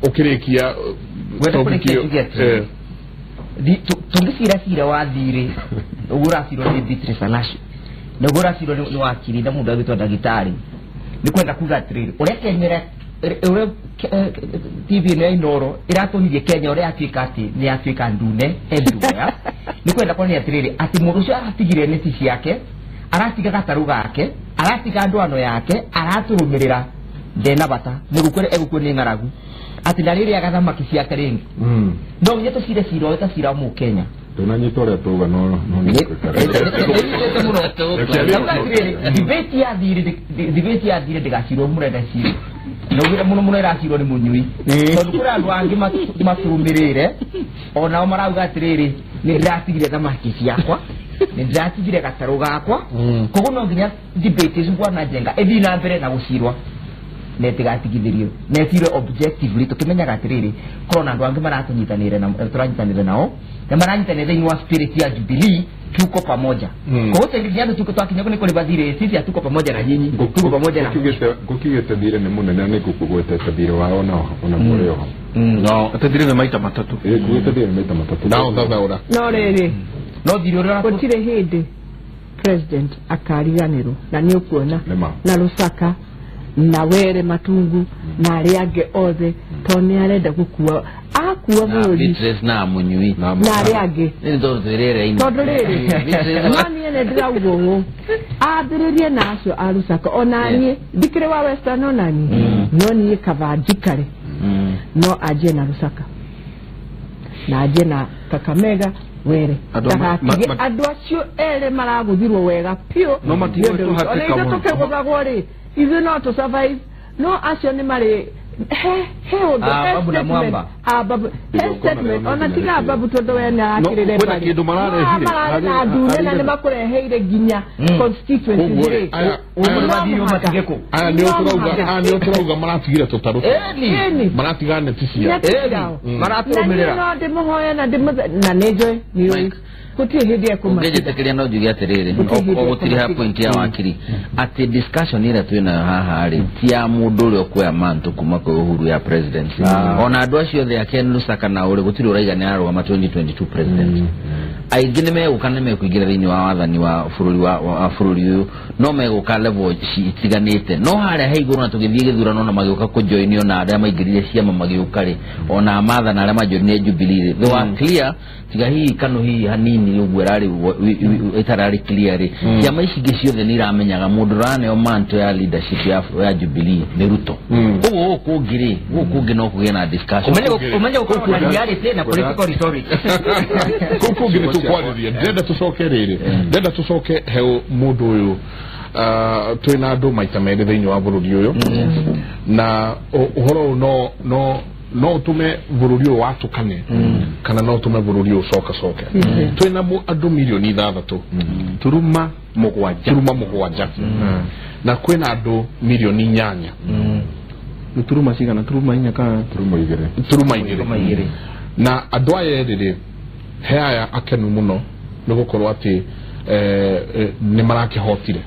ũkĩrĩkia tũngĩcira cira wa thirĩ ũguo ũracirwo nĩ Beatrice Anasio na ũguo ũracirwo nĩ wakiri na mũndũ agĩtwo ndagĩtarĩ nĩ kwenda kuga atĩrĩrĩ ũrĩa Kenya ũrĩa TV ĩno ya Inooro ĩratũnirie Kenya ũrĩa yatuĩka atĩ nĩ yatuĩka ndune everywhere nĩ kwenda kuonania atĩrĩrĩ atĩ mũndũ ũcio aratigire neti ciake aratiga gatarũ gake aratiga ndwano yake aratũrũmĩrĩra ndena bata nĩ gũkua egũkua nĩ ng'aragu atĩ ndarĩrĩaga thamaki ciake rĩngĩ no nginya tũcire cira ũyũ ta cira wa mũkenya ndũnanyita ũrĩa tuga no debate ya thirĩ ndĩgacirwo mũrenda cirwo na ugire mũno mũno ĩracirwo nĩ mũnyui tondũ kũrĩ andũ angĩ matũrũmĩrĩire onao marauga atĩrĩrĩ nĩ ndĩratigire thamaki ciakwa Nĩ ndĩratigire gatarũ gakwa koguo no nginya debate ici bwana Njenga ĩthiĩ na mbere na gũcirwo na ĩtigatigithĩrio na ĩcirwo objectively tũkĩmenyaga atĩrĩrĩ korwo na andũ angĩ maratũnyitanĩire na tũranyitanĩire nao na maranyitanĩire thĩinĩ wa spirit ya Jubilee tuko pamoja. Kwa hiyo nginya andũ tuko twakinya nĩ kũrĩba thirĩ sisi hatuko pamoja na nyinyi tuko pamoja na ngũkigĩte thirĩ nĩ mũnene nĩ ngũkũgwetete thirĩ wao nao ona mũrĩ oho no atĩ thirĩ nĩ maita matatũ ngũgĩte thirĩ nĩ maita matatũ nao thathaũra no rĩrĩ no thirĩ ũrĩa gũtirĩ hĩndĩ president akariganĩrwo na nĩ ũkuona na Lusaka na Were Matungu na arĩa angĩ othe tondũ nĩ arenda gũkua akua bũrũri Beatrice na Munyui na arĩa angĩ nĩ tondũ twĩrĩre-inĩ tondũ rĩrĩ no niĩ nĩ ndĩrauga ũũ ambĩrĩrie na acio a Lusaka ona niĩ ndikĩrĩ wa Western ona niĩ no niĩ kaba njikare no anjie na Lusaka na anjie na Kakamega Were ndagatige andũ acio erĩ maragũthirwo wega piũ no matigwetwo hatĩka mũno tũkĩgũthagwo rĩ ithuĩ no tũ survive no acio nĩ marĩ he ũndũ Babu na Mwamba babu he statement ona tiga babu tondũ we nĩ arakĩrĩre kwĩna kĩndũ mararehire na ndune na nĩ makũreheire nginya constituency rĩ aya nĩ ũtũrauga maratigire tũtarũ maratiga neti cia maratũrũmĩrĩra no ndĩmũhoya na nĩ njũĩ nĩ gũtirĩ hĩndĩ ekũma ũngĩnjĩtĩkĩria no njuge atĩrĩrĩ ogũtiriha point ya wakiri atĩ discussion ĩrĩa twĩnayo haha rĩ ti ya mũndũ ũrĩa ũkuoya mantu kuma kwĩ Uhuru ya presidency ona andũ acio othe a Ken Lusaka na ũrĩ gũtirĩ ũraiga nĩ ararũgama 2022 president aingĩ nĩ megũka nĩ mekũingĩra thĩinĩ wa wathani wa bũrũri wa bũrũri ũyũ no megũka level itiganĩte no harĩa he igũrũ na tũgĩthiĩ gĩthurano na magĩũka kũjoinio na arĩa maingĩrire ciama magĩũka rĩ ona Martha na arĩa majoinire Jubilee rĩ they were clear tiga hihi kano hihi hanini ũguo ĩrarĩ ĩtararĩ clear rĩ ciama ici ingĩ ciothe nĩ iramenyaga mũndũ ũraneo manto ya leadership ya Jubilee nĩ Ruto ũguo gũkũ ũngĩ rĩ gũkũ ũngĩ no kũgĩe na discussion ũmenye gũkorwo na reality na political rhetoric kũu kũngĩ nĩ tũkwarĩria ndĩrenda tũcoke rĩrĩ ndĩrenda tũcoke he mũndũ ũyũ twĩna andũ maita merĩ thĩinĩ wa bũrũri ũyũ na ũhoro ũyũ no ũtũme bũrũri ũyũ watũkane kana no ũtũme bũrũri ũyũ ũcokacoke twĩna andũ mirioni 6 turuma 7 na kwĩna andũ mirioni 8 nĩ turuma cigana turuma 4 kana turuma 2 na andũ aya erĩ rĩ he aya akenu mũno nĩ gũkorwo atĩ nĩ marakĩhotire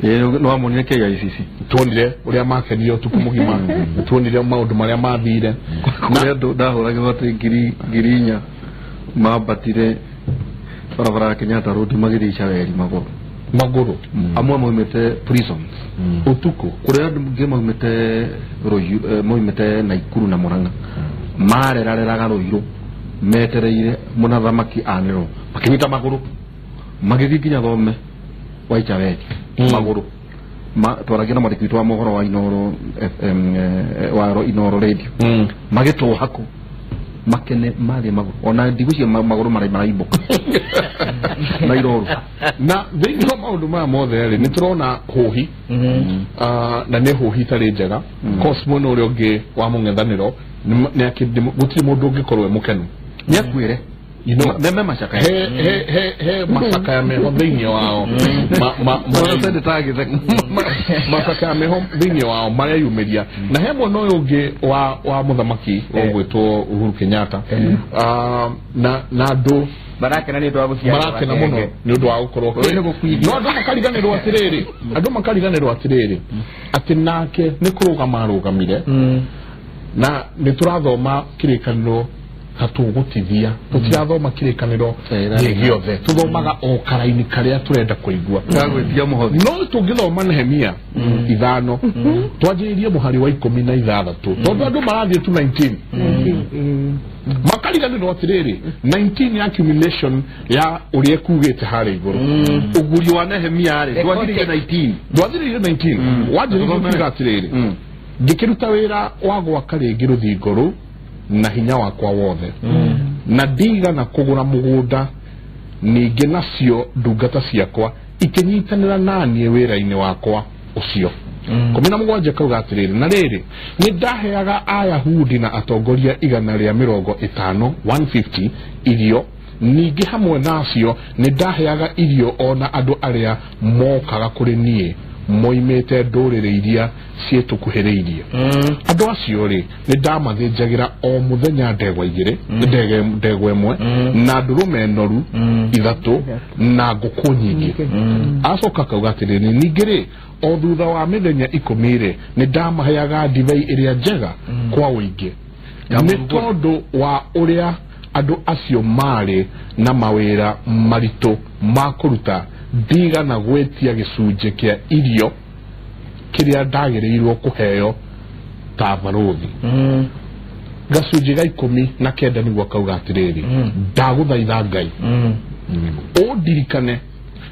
nĩ wamonire KICC tuonire ũrĩa makenire ũtukũ mũgima tuonire maũndũ marĩa mathire kũrĩ andũ ndahũragĩrwo atĩ 4,000 mambatire barabara ya Kenyatta Road magĩthiĩ Icaweri magũrũ amwe maumĩte prisons ũtukũ kũrĩ andũ angĩ maumĩte Naikuru na Murang'a marerareraga Ruiru metereire mũnathamaki anĩrwo makĩnyita magũrũ magĩthiĩ nginya thome wa Icaweri magũrũ twaragia na mwandĩki witũ wa mohoro wa Inoro FM wa Inoro Radio magĩtwo haku makene mathiĩ magũrũ ona ndigũcia magũrũ maraimbũka Nairobi na thĩinĩ wa maũndũ maya mothe rĩ nĩ tũrona hũhi na nĩ hũhi itarĩ njega cause mwena ũrĩa ũngĩ wa mũng'ethanĩro gũtirĩ mũndũ ũngĩkorwo e mũkenu nĩ akuĩre you know me macaka he macaka meho thĩinĩ wao macaka meho thĩinĩ wao mareyumĩria na he mwena ũyũ ũngĩ wa mũthamaki ũgwĩtwo Uhuru Kenyatta na andũ marakena nĩ ũndũ wa gũciarwo marakena mũno nĩ ũndũ wa gũkorwo no andũ makariganĩrwo atĩrĩrĩ andũ makariganĩrwo atĩrĩrĩ atĩ nake nĩ kũrũgama arũgamire na nĩ tũrathoma kĩrĩkanĩro hatũgũtithia tũtirathoma kĩrĩkanĩro gĩothe tũthomaga o karaini karĩa tũrenda kũigua no tũngĩthoma Nehemia 5 twanjĩrĩrie mũhari wa 16 tondũ andũ marathiĩ tu 19 makariganĩrwo atĩrĩrĩ 19 ya accumulation ya ũrĩa ĩkugĩte harĩa igũrũ ũgurio wa Nehemia rĩ ndwanjĩrĩirie 19 ndwanjĩrĩirie 19 wanjĩrĩirie kuga atĩrĩrĩ ngĩkĩruta wĩra wa gwaka rĩngĩ rũthingo rũu na hinya wakwa wothe na ndigana kũgũra mũgũnda ningĩ nacio ndungata ciakwa ikĩnyitanĩra naniĩ wĩra-inĩ wakwa ũcio 17 kauga atĩrĩrĩ na rĩrĩ nĩ ndaheaga Ayahudi na atongoria 150 150 irio Ningĩ hamwe nacio nĩ ndaheaga irio ona andũ arĩa mokaga kũrĩ niĩ moimĩte ndũrĩrĩ iria ciĩtũkuhĩrĩirie. Andũ acio rĩ nĩ ndamathĩnjagĩra o mũthenya ndegwa igĩrĩ, ndegwa ĩmwe na ndũrũme noru ithatũ na ngũkũ nyingĩ. Acoka akauga atĩrĩrĩ, ningĩ rĩ o thutha wa mĩthenya 10 rĩ nĩ ndamaheaga ndibei ĩrĩa njega kwa ũingĩ, nĩ tondũ wa ũrĩa andũ acio marĩ na mawĩra maritũ ma kũruta, ndigana gwĩtia gĩcunjĩ kĩa irio kĩrĩa ndagĩrĩirwo kũheo ta barũthi. Gacunjĩ ga 19 nĩguo kauga atĩrĩrĩ, ndagũthaitha Ngai ũndirikane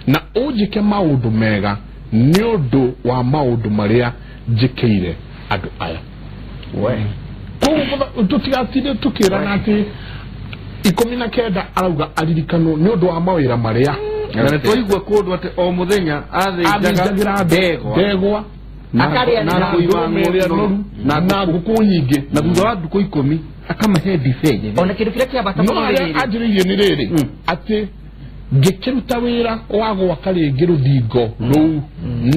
na ũnjĩke maũndũ mega nĩ ũndũ wa maũndũ marĩa njĩkĩire andũ aya. Koguo tũtigatinde tũkĩrana atĩ 19 arauga aririkanwo nĩ ũndũ wa mawĩra marĩa na nĩ twaigua kũndũ atĩ o mũthenya athĩnjaga ndegwa na noru na ngũkũ nyingĩ, na thutha wa ndukũ 10 akamahe ndibei. Ona kĩndũ kĩrĩa kĩa bata mũno rĩrĩ anjĩrĩirie nĩ rĩrĩ atĩ ngĩkĩruta wĩra wa gwaka rĩngĩ rũthingo rũu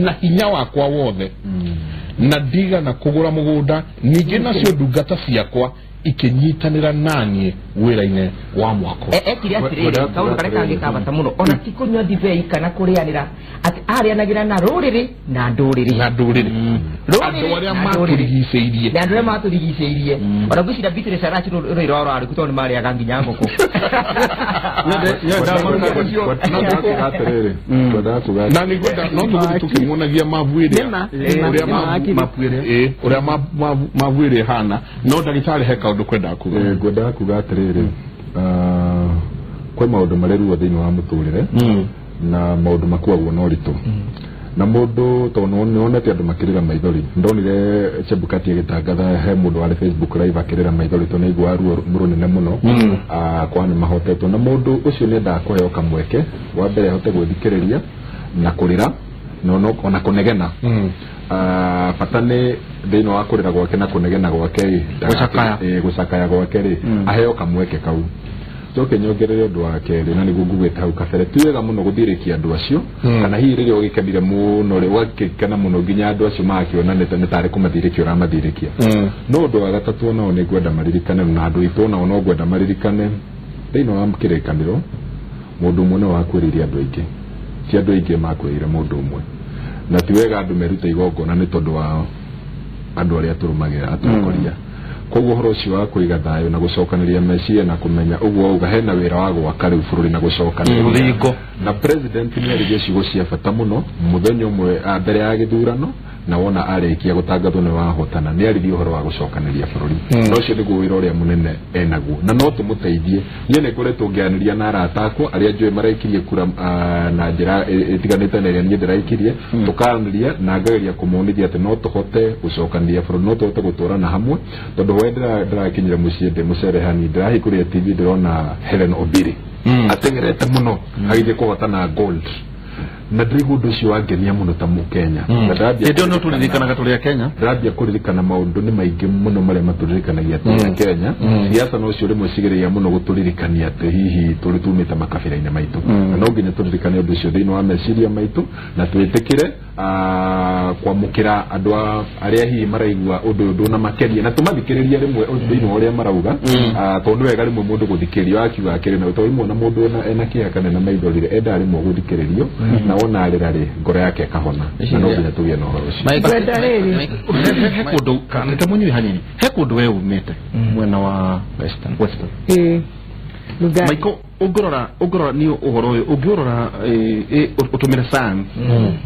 na hinya wakwa wothe, na ndigana kũgũra mũgũnda, ningĩ nacio ndungata ciakwa ikinyitanĩra naniĩ wĩra-inĩ wa mwako. Ekire atĩrĩrĩ, kaũndũ karĩa kangĩ ka bata mũno, ona ti kũnyua ndibei kana kũrĩanĩra, atĩ arĩanagĩra na rũrĩrĩ na ndũrĩrĩ, na ndũrĩrĩ, andũ arĩa matũrigicĩirie, na andũ arĩa matũrigicĩirie. Ona ngwĩciria Beatrice Arachi rũrĩrĩ rwao rwarĩ tondũ nĩ marĩaga nginya ngũkũ. Na nĩngwenda no tũgũthiĩ tũkĩmuonagia mabu ĩrĩa ũrĩa mabu ĩrĩa ĩhana, no ndagĩtarĩ he kaũndũ kwenda kuga. Ngwendaga kuga atĩrĩrĩ, kwĩ maũndũ marĩ ruo thĩinĩ wa mũtũrĩre na maũndũ makuagwo na ũritũ, na mũndũ tondũ nĩwonete andũ makĩrĩra maithori. Ndonire Chebukati agĩtangatha he mũndũ warĩ Facebook live akĩrĩra maithori tondũ nĩaiguaga ruo rũnene mũno, kwa nĩ mahotetwo, na mũndũ ũcio nĩendaga kũheo kamweke wa mbere ahote gwĩthikĩrĩria na kũrĩra na ona kũnegena. Bata nĩ thĩinĩ wa kũrĩra gwake na kũnegena gwake gũcakaya gwake rĩ, aheo kamweke kau. Njoke nyongerere ũndũ wa kerĩ, na nĩguo ngugĩte hau kabere, ti wega mũno gũthirĩkia andũ acio, kana hihi rĩrĩa ũgĩkenire mũno rĩ, ũgakĩkena mũno nginya andũ acio magakĩona nĩ tarĩ kũmathirĩkia ũramathirĩkia. No ũndũ wa gatatũ onao nĩ ngwenda maririkane, na andũ aitũ onao no ngwenda maririkane, thĩinĩ wa kĩrĩkanĩro mũndũ ũmwe nĩwe wakuĩrĩire andũ aingĩ, ti andũ aingĩ makuĩrĩire mũndũ ũmwe, na ti wega andũ merute igongona nĩ tondũ wa andũ arĩa tũrũmagĩrĩra atongoria. Koguo ũhoro ũcio wa kũiga thayũ na gũcokanĩria meciria na kũmenya ũguo wauga hena wĩra wa gwaka rĩu bũrũri na gũcokanĩria rũthingo. Na president nĩ aririe ciugo cia bata mũno mũthenya ũmwe mbere ya gĩthurano, na wona arĩkia gũtangathwo nĩ wahotana, nĩ aririe ũhoro wa gũcokanĩria bũrũri. Na ũcio nĩguo wĩra ũrĩa mũnene enaguo, na no tũmũteithie. Niĩ nĩ ngoretwo ngĩaranĩria na arata akwa arĩa njũĩ maraikirie kura na njĩra ĩtiganĩte na ĩrĩa niĩ ndĩraikirie, tũkaranĩria na ngageria kũmonithia atĩ no tũhote gũcokanĩria bũrũri, no tũhote gũtũrana hamwe, tondũ hwaĩ ndĩrakinyire mũciĩ ndĩ mũcere hani, ndĩrahingũrire TV ndĩrona Helen Obiri ateng'erete mũno agĩthiĩ kũhotana gold, na ndĩraigua ũndũ ũcio wangenia mũno ta mũkenya. Hĩndĩ ĩyo no tũririkanaga tũrĩ a Kenya, ndĩrambia kũririkana maũndũ nĩ maingĩ mũno marĩa matũririkanagia tũrĩ a Kenya. Siasa no ũcio rĩmwe cigereia mũno gũtũririkania atĩ hihi tũrĩ tumĩte makabira-inĩ maitũ, na no nginya tũririkane ũndũ ũcio thĩinĩ wa meciria maitũ, na twĩtĩkĩre kwamũkĩra andũ arĩa hihi maraigua ũndũ ũyũ ndũnamakenia, na tũmathikĩrĩrie rĩmwe thĩinĩ wa ũrĩa marauga, tondũ nĩ wega rĩmwe mũndũ gũthikĩrĩrio akiuga akĩrĩ na tondũ rĩmwe ona mũndũ ena kĩeha kana ena maithori rĩ, endaga rĩmwe gũthikĩrĩrio, na wona arĩra rĩ ngoro yake ĩkahona, na no nginya tũgĩe na ũhoro ũcio. He kũndũ kana ta mũnyui hanini, he kũndũ we umĩte mwena wa Western. Michael, ũngĩrora nĩ ũhoro ũyũ, ũngĩũrora ũtũmĩre science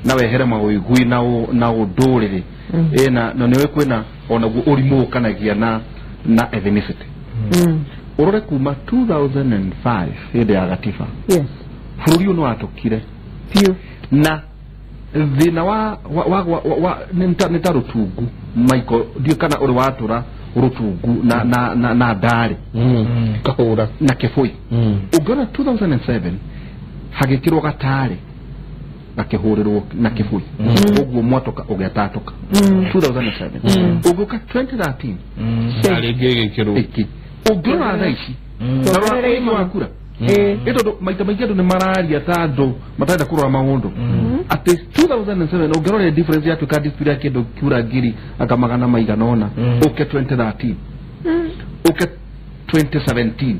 na wehere mawĩgwi na ũndũrĩrĩ, na nĩwe kwĩna onaguo ũrimũ ũkanagia na ethnicity. Ũrore kuma 2005 hĩndĩ ya gatiba, bũrũri ũyũ nĩ watũkire na thĩna wa nĩ ta rũtungu. Michael, ndiũĩ kana ũrĩ watũra rũtungu na ndarĩ kahũra na kĩbũi. Ũngĩona 2007 hagĩkĩrwo gatarĩ gakĩhũrĩrwo na kĩbũi, ũguo mwatoka ũgĩtatũka 2007. Ũngĩũka 2013 rĩngĩ ĩgĩkĩrwo ĩngĩ, ũngĩrora thaa ici wa kura Ĩ tondũ maita maingĩ andũ nĩ mararia ta andũ matarenda kũrora maũndũ atĩ 2007 ũngĩrora difference yatuĩka dispute ya kĩndũ kiura ngiri anga magana maigana ũna ũke 2013 ũke 2017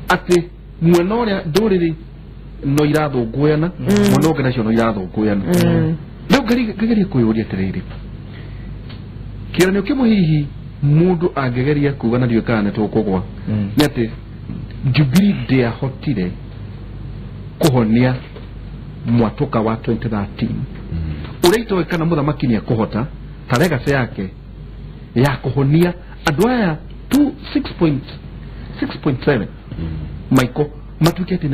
atĩ mwena ũrĩa ndũrĩrĩ no irathũngũyana mwena ũngĩ nacio no irathũngũyana. Rĩu ngeria kwĩyũria atĩrĩrĩ, kĩgeranio kĩmwe hihi mũndũ angĩgeria kuga na ndiũĩ kana nĩ tũkũgwa nĩ atĩ Jubilee ndĩahotire kũhonia mwatũka wa 2013 ũrĩa itoĩ kana mũthamaki nĩ ekũhota ta legacy yake ya kũhonia andũ aya 6.7 Michael matuĩke atĩ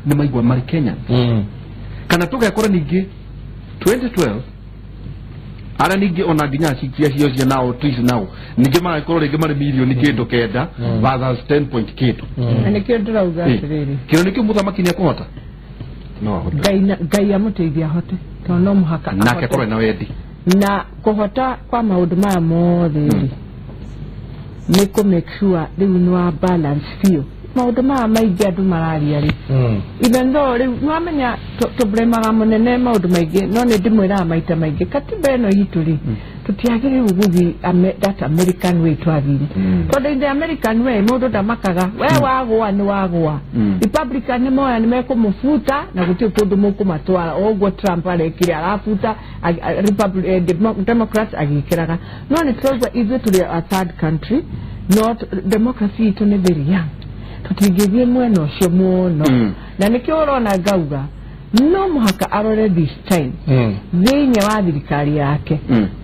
nĩ maigua marĩ Kenya. Kana tũgekora ningĩ 2012 ara ningĩ ona nginya cikia cio cia nao tuici nao ningĩ magakorwo rĩngĩ marĩ mirioni kĩndũ kenda versus 10 point kĩndũ. Na nĩkĩo ndĩrauga atĩrĩrĩ, kĩro nĩkĩo mũthamaki nĩ ekũhota no ahote. Ngai amũteithie ahote tondũ no mũhaka nake akorwo ena wendi na kũhota kwa maũndũ maya mothe rĩ nĩ kũ make sure rĩu nĩ wa balance biũ maũndũ maya maingĩ andũ mararia rĩ even though rĩu nĩwamenya tũblemaga mũnene maũndũ maingĩ no nĩ ndĩmwĩraga maita maingĩ katiba ĩno itũ rĩ tũtiagĩrĩirwo gũthiĩ that American way twathire tondũ in the American way mũndũ ndamakaga we wagũa nĩ wagũa. Republican nĩ moya nĩ mekũmũbuta na gũtirĩ kũndũ mũkũmatwara o ũguo Trump arekire arabuta Democrats agĩkĩraga. No nĩ tũraigua ithuĩ tũrĩ a third country not democracy itũ nĩ very young tũtingĩthiĩ mwena ũcio mũno na nĩkĩo ũrona ngauga no mũhaka arore this time thĩinĩ wa thirikari yake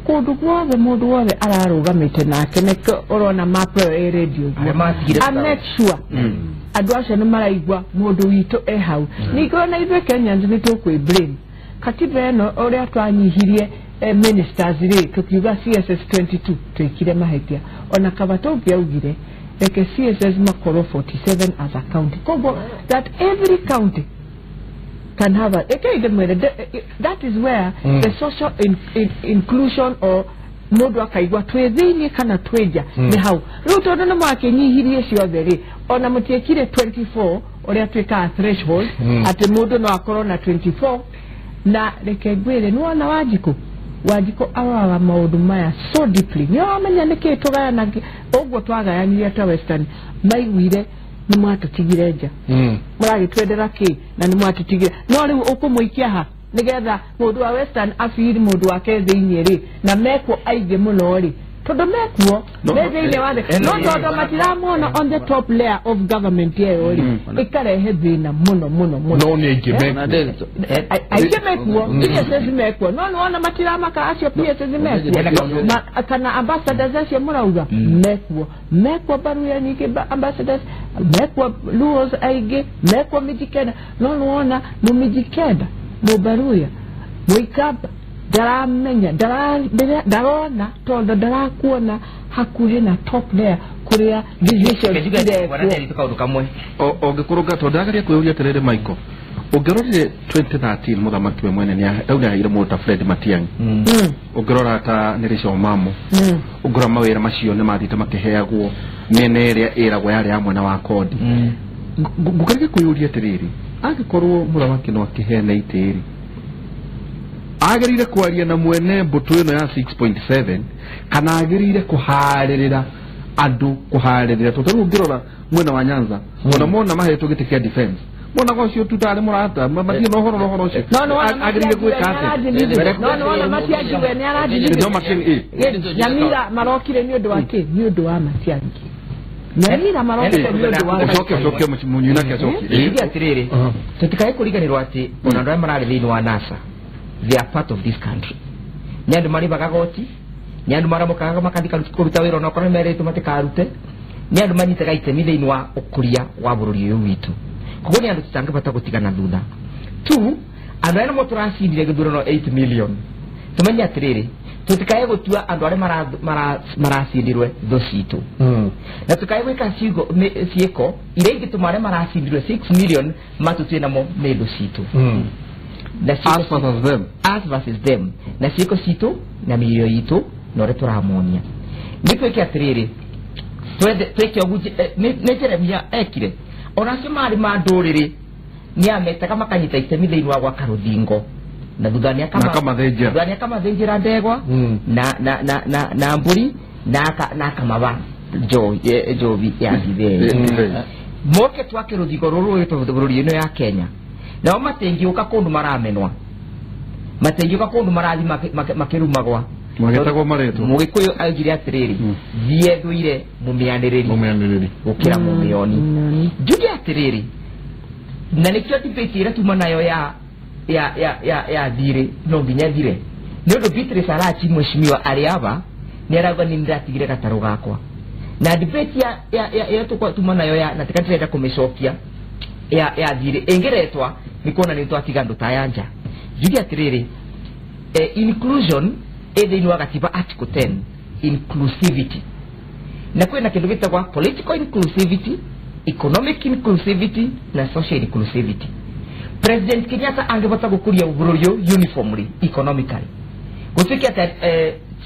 kũndũ guothe mũndũ wothe ararũgamĩte nake nĩkĩo ũrona map ĩyo ĩ radio ũguo a make sure andũ acio nĩ maraigua mũndũ witũ e hau. Ningĩ ona ithuĩ Kenyans nĩ tũkwĩ blame katiba ĩno ũrĩa twanyihirie ministers rĩ tũkiuga CSS 22 twĩkire mahĩtia ona kaba tũngĩaugire reke CSS makorwo 47 as a county koguo that every county can have a that is where the social inclusion or mũndũ akaigua twĩ thĩinĩ kana twĩ nja nĩ hau. Rĩu tondũ nĩ mwakĩnyihirie ciothe rĩ ona mũtiĩkire 24 ũrĩa twĩkaga threshold atĩ mũndũ no akorwo na 24 na reke ngwĩre nĩwona Wanjikũ Wanjikũ aroraga maũndũ maya so deeply nĩ ũramenya nĩkĩĩ tũgayanagia ũguo twagayanirie ta Western maiguire nĩ mwatũtigire nja mũragĩtwendera kĩ na nĩ mwatũtigire no rĩu ũkũmũikia ha nĩgetha mũndũ wa Western afiri mũndũ wake thĩinĩ rĩ na mekuo aingĩ mũno rĩ tondũ mekuo me thĩinĩ wa thĩ no tondũ matiramona on the top layer of government ĩyo rĩ ĩkarehe thĩna mũno mũno mũno no nĩ aingĩ mekuo aingĩ mekuo PSS mekuo no nĩwona matiramaka acio PSS mekuo kana ambassadors acio mũrauga mekuo mekuo Baruya nyingĩ ambassadors mekuo Luos aingĩ mekuo Mijikenda no nĩwona mũmijikenda mũbaruya mũikamba ndaramenya ndarona tondũ ndarakuona hakuhĩ na top layer kũrĩa decisions irekwo kaũndũ kamwe ũngĩkũrũnga tondũ ndĩrageria kwĩyũria atĩrĩrĩ Michael ũngĩrorire 2013 mũthamaki we mwene rĩu nĩaheire mũndũ ta Fred Matiang'i ũngĩrora ta Nelisha Omamo ũngĩrora mawĩra macio nĩ mathiĩte makĩheagwo mĩena ĩrĩa ĩragwo yarĩ ya mwena wa kodi. Ngũgeria kwĩyũria atĩrĩrĩ angĩkorwo mũthamaki no akĩheane itĩ rĩ agĩrĩire kwaria na mwene mbũtũ ĩno ya 6.7 kana agĩrĩire kũharĩrĩra andũ kũharĩrĩra tondũ rĩu ũngĩrora mwena wa Nyanza ona mona mahetwo gĩtĩ kĩa defense mona gocio tu tarĩ mũrata mathiĩ na ũhoro na ũhoro ũcio agĩrĩire gwĩka atĩa no nĩwona Matiang'i we nĩ aranjithithia Nyamira marokire nĩ ũndũ wa kĩ nĩ ũndũ wa Matiang'i Nyamira marokire nĩ ũndũ wa ũcoke ũcoke mũnyinake acoke njuge atĩrĩrĩ tũtikae kũriganĩrwo atĩ ona andũ arĩa mararĩ thĩinĩ wa NASA they are part of this country. Nĩ andũ marĩhaga goti nĩ andũ maramũkaga makathi kũruta wĩra onakorwo nĩ merĩtwo matikarute nĩ andũ manyitaga itemi thĩinĩ wa ũkũria wa bũrũri ũyũ witũ koguo nĩ andũ tũtangĩbata gũtigana thutha tu andũ arĩa nĩmo tũracindire gĩthurano 8 million tũmenye atĩrĩrĩ tũtikae gũtua andũ arĩa maracindirwe thũ citũ na tũkae gwĩka ciĩko iria ingĩtũma arĩa maracindirwe 6 million matũtue namo nĩ thũ citũ us versus them, us versus them na ciĩko citũ na mĩrĩo itũ na ũrĩa tũramonia nĩ twĩke atĩrĩrĩ twĩke ũguo nĩ Jeremia ekire Onacio marĩ ma ndũrĩrĩ nĩ ametaga makanyita itemi thĩinĩ wa gwaka rũthingo na thutha nĩ akamathĩnjĩra ndegwa na mbũri na akamaba njovi ya ndibei. Moke twake rũthingo rũrũ rwĩtwo bũrũri ĩno ya Kenya. Nao matingĩũka kũndũ maramenwa, matingĩũka kũndũ marathi makĩrumagwa magĩtagwo marĩtwa. Mũgĩkũyũ augire atĩrĩrĩ, thiĩ thũire mũmĩanĩrĩri gũkĩra mũmĩoni. Njuge atĩrĩrĩ, na nĩkĩo debate ĩrĩa tuma nayo ya thirĩ no nginya thire nĩ ũndũ Beatrice Arachi mheshimiwa arĩ aba nĩ arauga nĩ ndĩratigire gatarũ gakwa. Na debate ya tuma nayo ya na tikatĩrenda kũmĩcokia ya thirĩ ĩngĩretwa nĩ kuona nĩ twatiga andũ ta aya nja. Njuge atĩrĩrĩ, inclusion ĩ thĩinĩ wa gatiba article 10 inclusivity, na kwĩna kĩndũ gĩtagwa political inclusivity, economic inclusivity na social inclusivity. President Kenyatta angĩhota gũkũria bũrũri ũyũ uniformly economically, gũtuĩke atĩ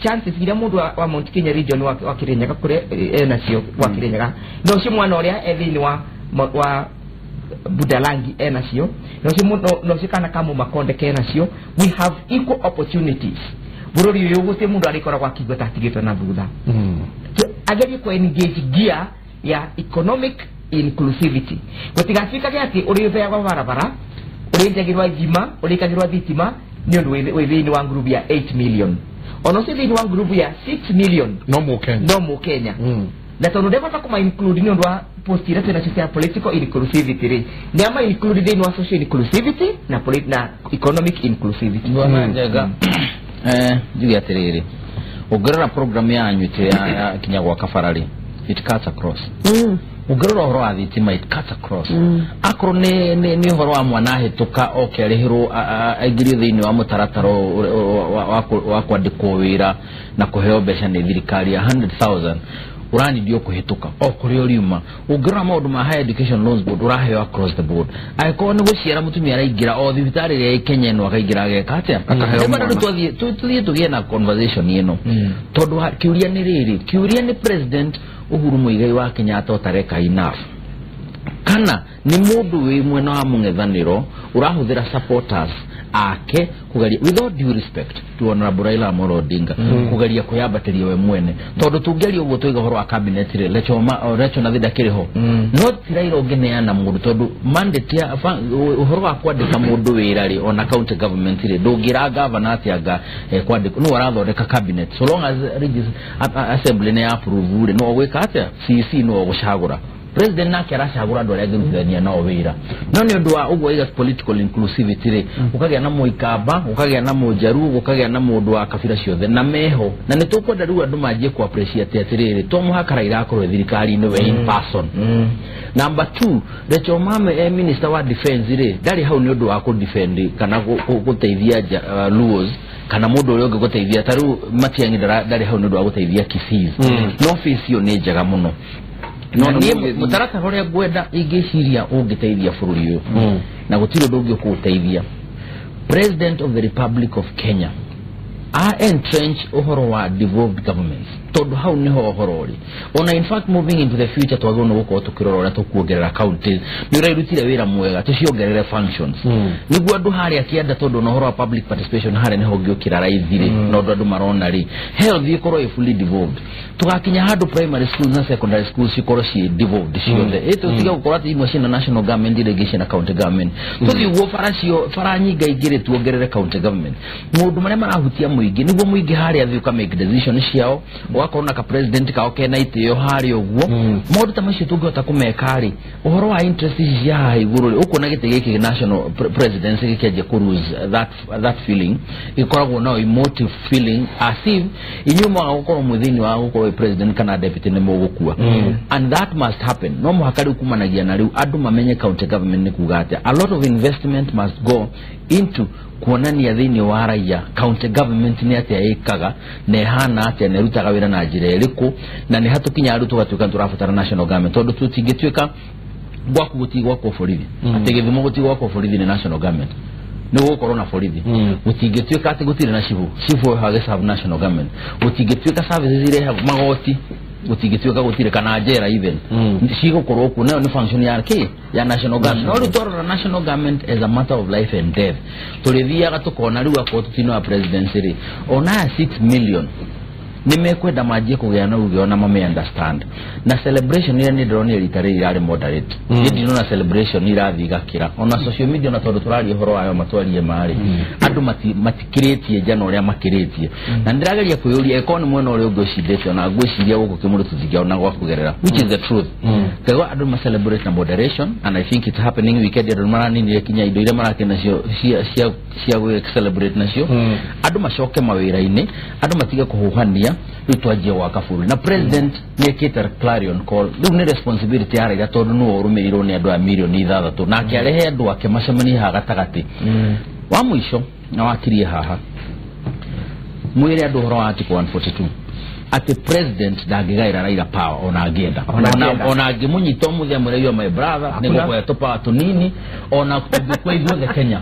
chances iria mũndũ wa Mount Kenya region wa Kirinyaga kũrĩa enacio wa Kirinyaga no ũcio mwana ũrĩa e thĩinĩ wa Budalangi enacio, no ũcio kana ka Mũmakonde kenacio. We have equal opportunities. Bũrũri ũyũ gũtirĩ mũndũ arĩkoragwo akiigua ta atigĩtwo na thutha. Agerie kũ engage gear ya economic inclusivity, gũtigatuĩkage atĩ ũrĩtheagwo barabara, ũrĩenjagĩrwo ithima, ũrĩkagĩrwo thitima nĩ ũndũ wĩ thĩinĩ wa ngurubu ya 8 million, ona ũcio thĩinĩ wa ngurubu ya 6 million no Mũkenya. Na tondũ ndebata kũma include nĩ ũndũ wa post iria twĩnacio cia political inclusivity rĩ, nĩ ama include thĩinĩ wa social inclusivity na economic inclusivity. Bwana Njega, njuge atĩrĩrĩ, ũngĩrora program yanyu ya kinya gwaka bara rĩ, it cuts across. Ũngĩrora ũhoro wa thitima, it cuts across. Akorwo nĩ ũhoro wa mwana ahĩtũka oke arĩhĩrwo aingĩrio thĩinĩ wa mũtaratara wa kwandĩkwo wĩra na kũheo mbeca nĩ thirikari ya 100,000, ũranithio kũhĩtũka o kũrĩa ũriuma. Ũngĩrora maũndũ ma Higher Education Loans Board, ũraheo across the board. Angĩkorwo nĩ gũciara mũtumia araingĩra o thibitarĩ ĩrĩa ĩ Kenya ĩno akaingĩra ageka atĩa? Tũthiĩ tũgĩe na conversation ĩno, tondũ kĩũria nĩ rĩrĩ, kĩũria nĩ President Uhuru Muigai wa Kenyatta ũtareka enough, kana nĩ mũndũ wĩ mwena wa mũng'ethanĩro ũrahũthĩra supporters ake kũgeria, with all due respect to Honorable Raila Amolo Odinga, kũgeria kwĩyambatĩria we mwene. Tondũ tũngĩaria ũguo tũiga ũhoro wa cabinet rĩ, Lecho Nathi ndakĩrĩ ho, no ti Raila ũngĩneana mũndũ, tondũ mandate ya ũhoro wa kwandĩka mũndũ wĩra rĩ, ona county government rĩ, ndũngĩra governor atĩ anga kwandĩka nũ arathondeka cabinet, so long as assembly nĩ approve rĩ, no ũgwĩka atĩa? CEC no ũgũcagũra. President nake aracagũra andũ arĩa angĩrutithania nao wĩra. No nĩ ũndũ wa ũguo iga political inclusivity rĩ, gũkagĩa na Mũikamba, gũkagĩa na Mũnjaruo, gũkagĩa na mũndũ wa kabira ciothe na meho. Na nĩ tũkwenda rĩu andũ manjie kũ appreciate atĩrĩrĩ, to mũhaka Raila akorwo thirikari-inĩ we in person. Number 2, Rachel Mame minister wa defense rĩ, ndarĩ hau nĩ ũndũ wa kũ defend kana gũteithia Luos kana mũndũ ũrĩa ũngĩ gũteithia. Ta rĩu Matiang'i ndarĩ hau nĩ ũndũ wa gũteithia Kisiis. No face ĩyo nĩ njega mũno. No niĩ mũtaratara ũrĩa ngwenda ingĩciria ũngĩteithia bũrũri ũyũ, na gũtirĩ ũndũ ũngĩ ũkũũteithia, President of the Republic of Kenya a entrench ũhoro wa devolved governments, tondũ hau nĩho ũhoro ũrĩ. Ona in fact moving into the future twagĩrĩirwo nĩ gũkorwo tũkĩrora ũrĩa tũkuongerera counties. Nĩ ũrairutire wĩra mwega, tũciongerere functions nĩguo andũ harĩa kĩanda, tondũ na ũhoro wa public participation harĩa nĩho ũngĩũkĩra raithi rĩ, na ũndũ andũ marona rĩ, health ĩkorwo ĩ fully devolved. Tũgakinya handũ primary schools na secondary schools cikorwo ciĩ devolved ciothe. Tũtige gũkorwo atĩ imwe ciĩna national government, iria ingĩ ciĩna county government. Tũthiĩ ũguo bara cio, bara nyinga ingĩ rĩ, tuongerere county government. Maũndũ marĩa marahutia mũingĩ nĩguo mũingĩ harĩa thiĩ ũka make decision ciao, ũgakorwo na ka president kao kena itĩo harĩa ũguo. Maũndũ ta macio tũngĩhota kũmeka rĩ, ũhoro wa interest ici cia haha igũrũ rĩ, ũkuona gĩtĩ gĩkĩ national presidency gĩkĩanjia kũ lose that feeling, ĩkoragwo na emotive feeling as if inyuĩ mwaga gũkorwo mwĩ thĩinĩ wa gũkorwo president kana deputy nĩ mũgũkua. And that must happen. No mũhaka rĩu kumanagia na rĩu andũ mamenye county government nĩ kuga atĩa. A lot of investment must go into kuonania thĩinĩ wa raia county government nĩ atĩa ĩkaga na ĩhana atĩa na ĩrutaga wĩra na njĩra ĩrĩkũ, na nĩ hatũkinya rĩu tũgatuĩka tũrabatara national government, tondũ tũtingĩtuĩka gwaku gũtigwakwo borithi, atĩ Gĩthumo gũtigwakwo borithi nĩ national government, nĩ gũgũkorwo na borithi. Gũtingĩtuĩka atĩ gũtirĩ na cibu, cibu agĩserve national government. Gũtingĩtuĩka services iria magoti Gũtingĩtuĩka gũtirĩ kana njera even cigũkorwo kuo, nayo nĩ function ya kĩ ya national government. No rĩu twarora national government as a matter of life and death, tũrĩthiaga tũkona rĩu akorwo tũtinoya presidency rĩ, ona aya 6 million nĩ mekwenda manjie kũgĩa na uge ona mame understand. Na celebration ĩrĩa nĩ ndĩronire rita rĩrĩ irarĩ moderate, niĩ ndinona celebration irathiĩ igakĩra ona social media, ona tondũ tũraria ũhoro wayo matwarie marĩ andũ matikĩrĩtie njano ũrĩa makĩrĩtie. Na nĩndĩrageria kwĩyũria ĩkorwo nĩ mwena ũrĩa ũngĩ ũcindĩte, ona ngwĩciria gũkũ kĩmũndũ tũtingĩona gwa kũgerera, which is the truth. Kaigua andũ ma celebrate na moderation, and I think it's happening weekend. Andũ maraninire kinya indo iria marakĩ nacio cia gwĩ celebrate nacio. Andũ macoke mawĩra-inĩ, andũ matige kũhuhania, rĩu twanjie gwaka bũrũri. Na president nĩ ekĩte clarion call, rĩu nĩ responsibility ya Raila, tondũ nĩwe ũrũmĩrĩirwo nĩ andũ a mirioni 6, nake arehe andũ ake macemanie haha gatagatĩ. Wa mũico na wakirie haha, mwĩre andũ ũhoro wa article 142, atĩ president ndangĩgaĩra Raila power ona angĩenda. Ona angĩenda. Ona angĩmũnyita ũmũthĩ amwĩre, "You are my brother, nĩgũkũhe tũpower tũnini," ona tũngĩkua ithuothe Kenya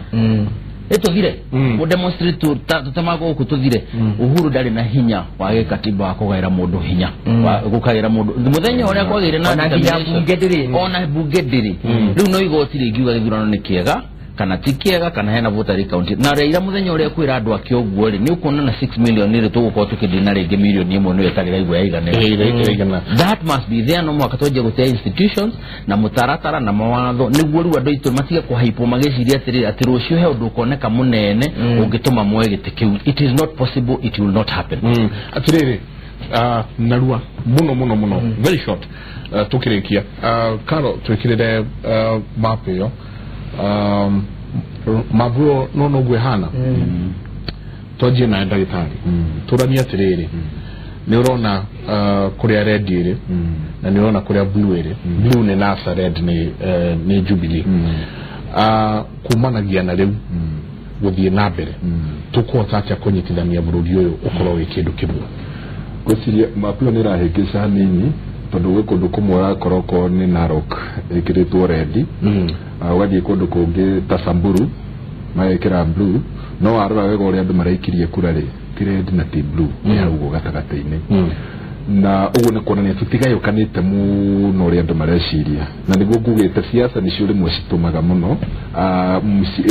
ĩtũthire ku demonstrate tũtema gũkũ tũthire. Uhuru ndarĩ na hinya wa gĩkatiba wa kũgaĩra mũndũ hinya wa gũkaĩra mũndũ mũthenya ũrĩa kwagĩire na Ona nginya determination. bunge ndĩrĩ. Ona bunge ndĩrĩ. Rĩu no igoti rĩngiuga gĩthurano nĩ kĩega kana ti kĩega kana hena voter recount. Na Raila mũthenya ũrĩa kwĩra andũ ake ũguo rĩ, nĩ ũkuona na 6 million rĩ, tũgũkorwo tũkĩndĩ na rĩngĩ 1 million nĩyo ĩtarĩ raigua yaiganĩra. Ĩraigana. That must be there. No mwaka twanjie gũtea institutions na mũtaratara na mawatho, nĩguo rĩu andũ aitũ matige kũhaipwo magĩciria atĩrĩrĩ, atĩ rũciũ he ũndũ ũkoneka mũnene ũngĩtũma moe gĩtĩ kĩu. It is not possible, it will not happen. Atirĩrĩ, narua mũno mũno mũno, very short, tũkĩrĩkia, Karo, twĩkĩrĩre map ĩyo, map ĩyo no noguo ĩhana. Twanjie nawe ndagĩtarĩ, tũranie atĩrĩrĩ, nĩ ũrona kũrĩa red ĩrĩ na nĩ ũrona kũrĩa blue ĩrĩ. Blue nĩ NASA, red nĩ Jubilee. Kumanagia na rĩu gũthiĩ na mbere, tũkũhota atĩa kũnyitithania bũrũri ũyũ ũkorwo wĩ kĩndũ kĩmwe? Ngwĩciria mapu ĩyo nĩ ĩrahĩngĩca hanini, tondũ gwĩ kũndũ kũmwe ũrakora okorwo nĩ Narok ĩkĩrĩtwo red, ũgathiĩ kũndũ kũngĩ ta Samburu magekĩra blue. No warora wega ũrĩa andũ maraikirie kura rĩ, ti red na ti blue, nĩ hau ũguo gatagatĩ-inĩ. Na ũguo nĩ kuonania tũtigayũkanĩte mũno ũrĩa andũ mareciria. Na nĩguo ngugĩte siasa nĩcio rĩmwe citũmaga mũno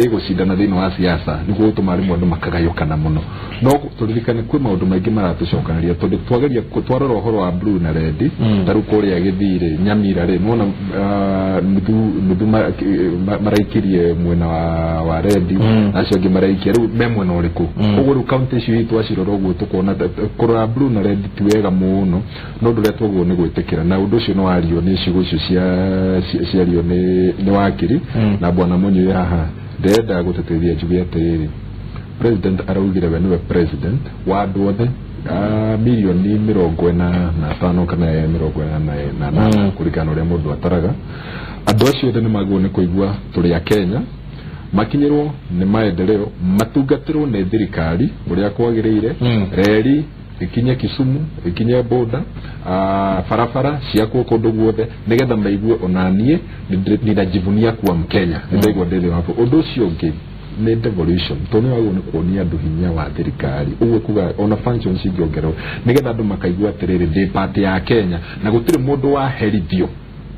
ĩgũcindana thĩinĩ wa siasa, nĩguo gũtũma rĩmwe andũ makagayũkana mũno. No tũririkane kwĩ maũndũ maingĩ maratũcokanĩria, tondũ twageria twarora ũhoro wa blue na red, ta rĩu kũrĩa Gĩthii rĩ, Nyamira rĩ, nĩwona nuthu nuthu maraikirie mwena wa red, na acio angĩ maraikia rĩu me mwena ũrĩkũ? Ũguo rĩu kaunti icio itũ twacirora ũguo, tũkona kũrora blue na red ti wega mũno. No ũndũ ũrĩa twaguo nĩ gwĩtĩkĩra, na ũndũ ũcio nĩ wario nĩ ciugo icio ciario nĩ wakiri na bwana Mũnyui haha. Ndĩrenda gũteteithia njuge atĩrĩrĩ, president araugire we nĩwe president wa andũ othe 45 mirioni kana 48 kũringana na ũrĩa mũndũ ataraga. Andũ acio othe nĩ magĩrĩirwo nĩ kũigua tũrĩ a Kenya, makinyĩrwo nĩ maendeleo, matungatĩrwo nĩ thirikari ũrĩa kwagĩrĩire, reri ikinye Kisumu, ikinye boda, barabara ciakwo kũndũ guothe, nĩgetha maigue ona niĩ ninajivunia kuwa Mkenya, nĩndaigua ndĩ thĩinĩ wa bũrũri. Ũndũ ũcio ũngĩ nĩ devolution, tondũ nĩ wagĩrĩirwo nĩ kuonia andũ hinya wa thirikari, ũguo kuga ona functions cingĩongererwo, nĩgetha andũ makaigua atĩrĩrĩ, ndĩ part ya Kenya na gũtirĩ mũndũ waherithio,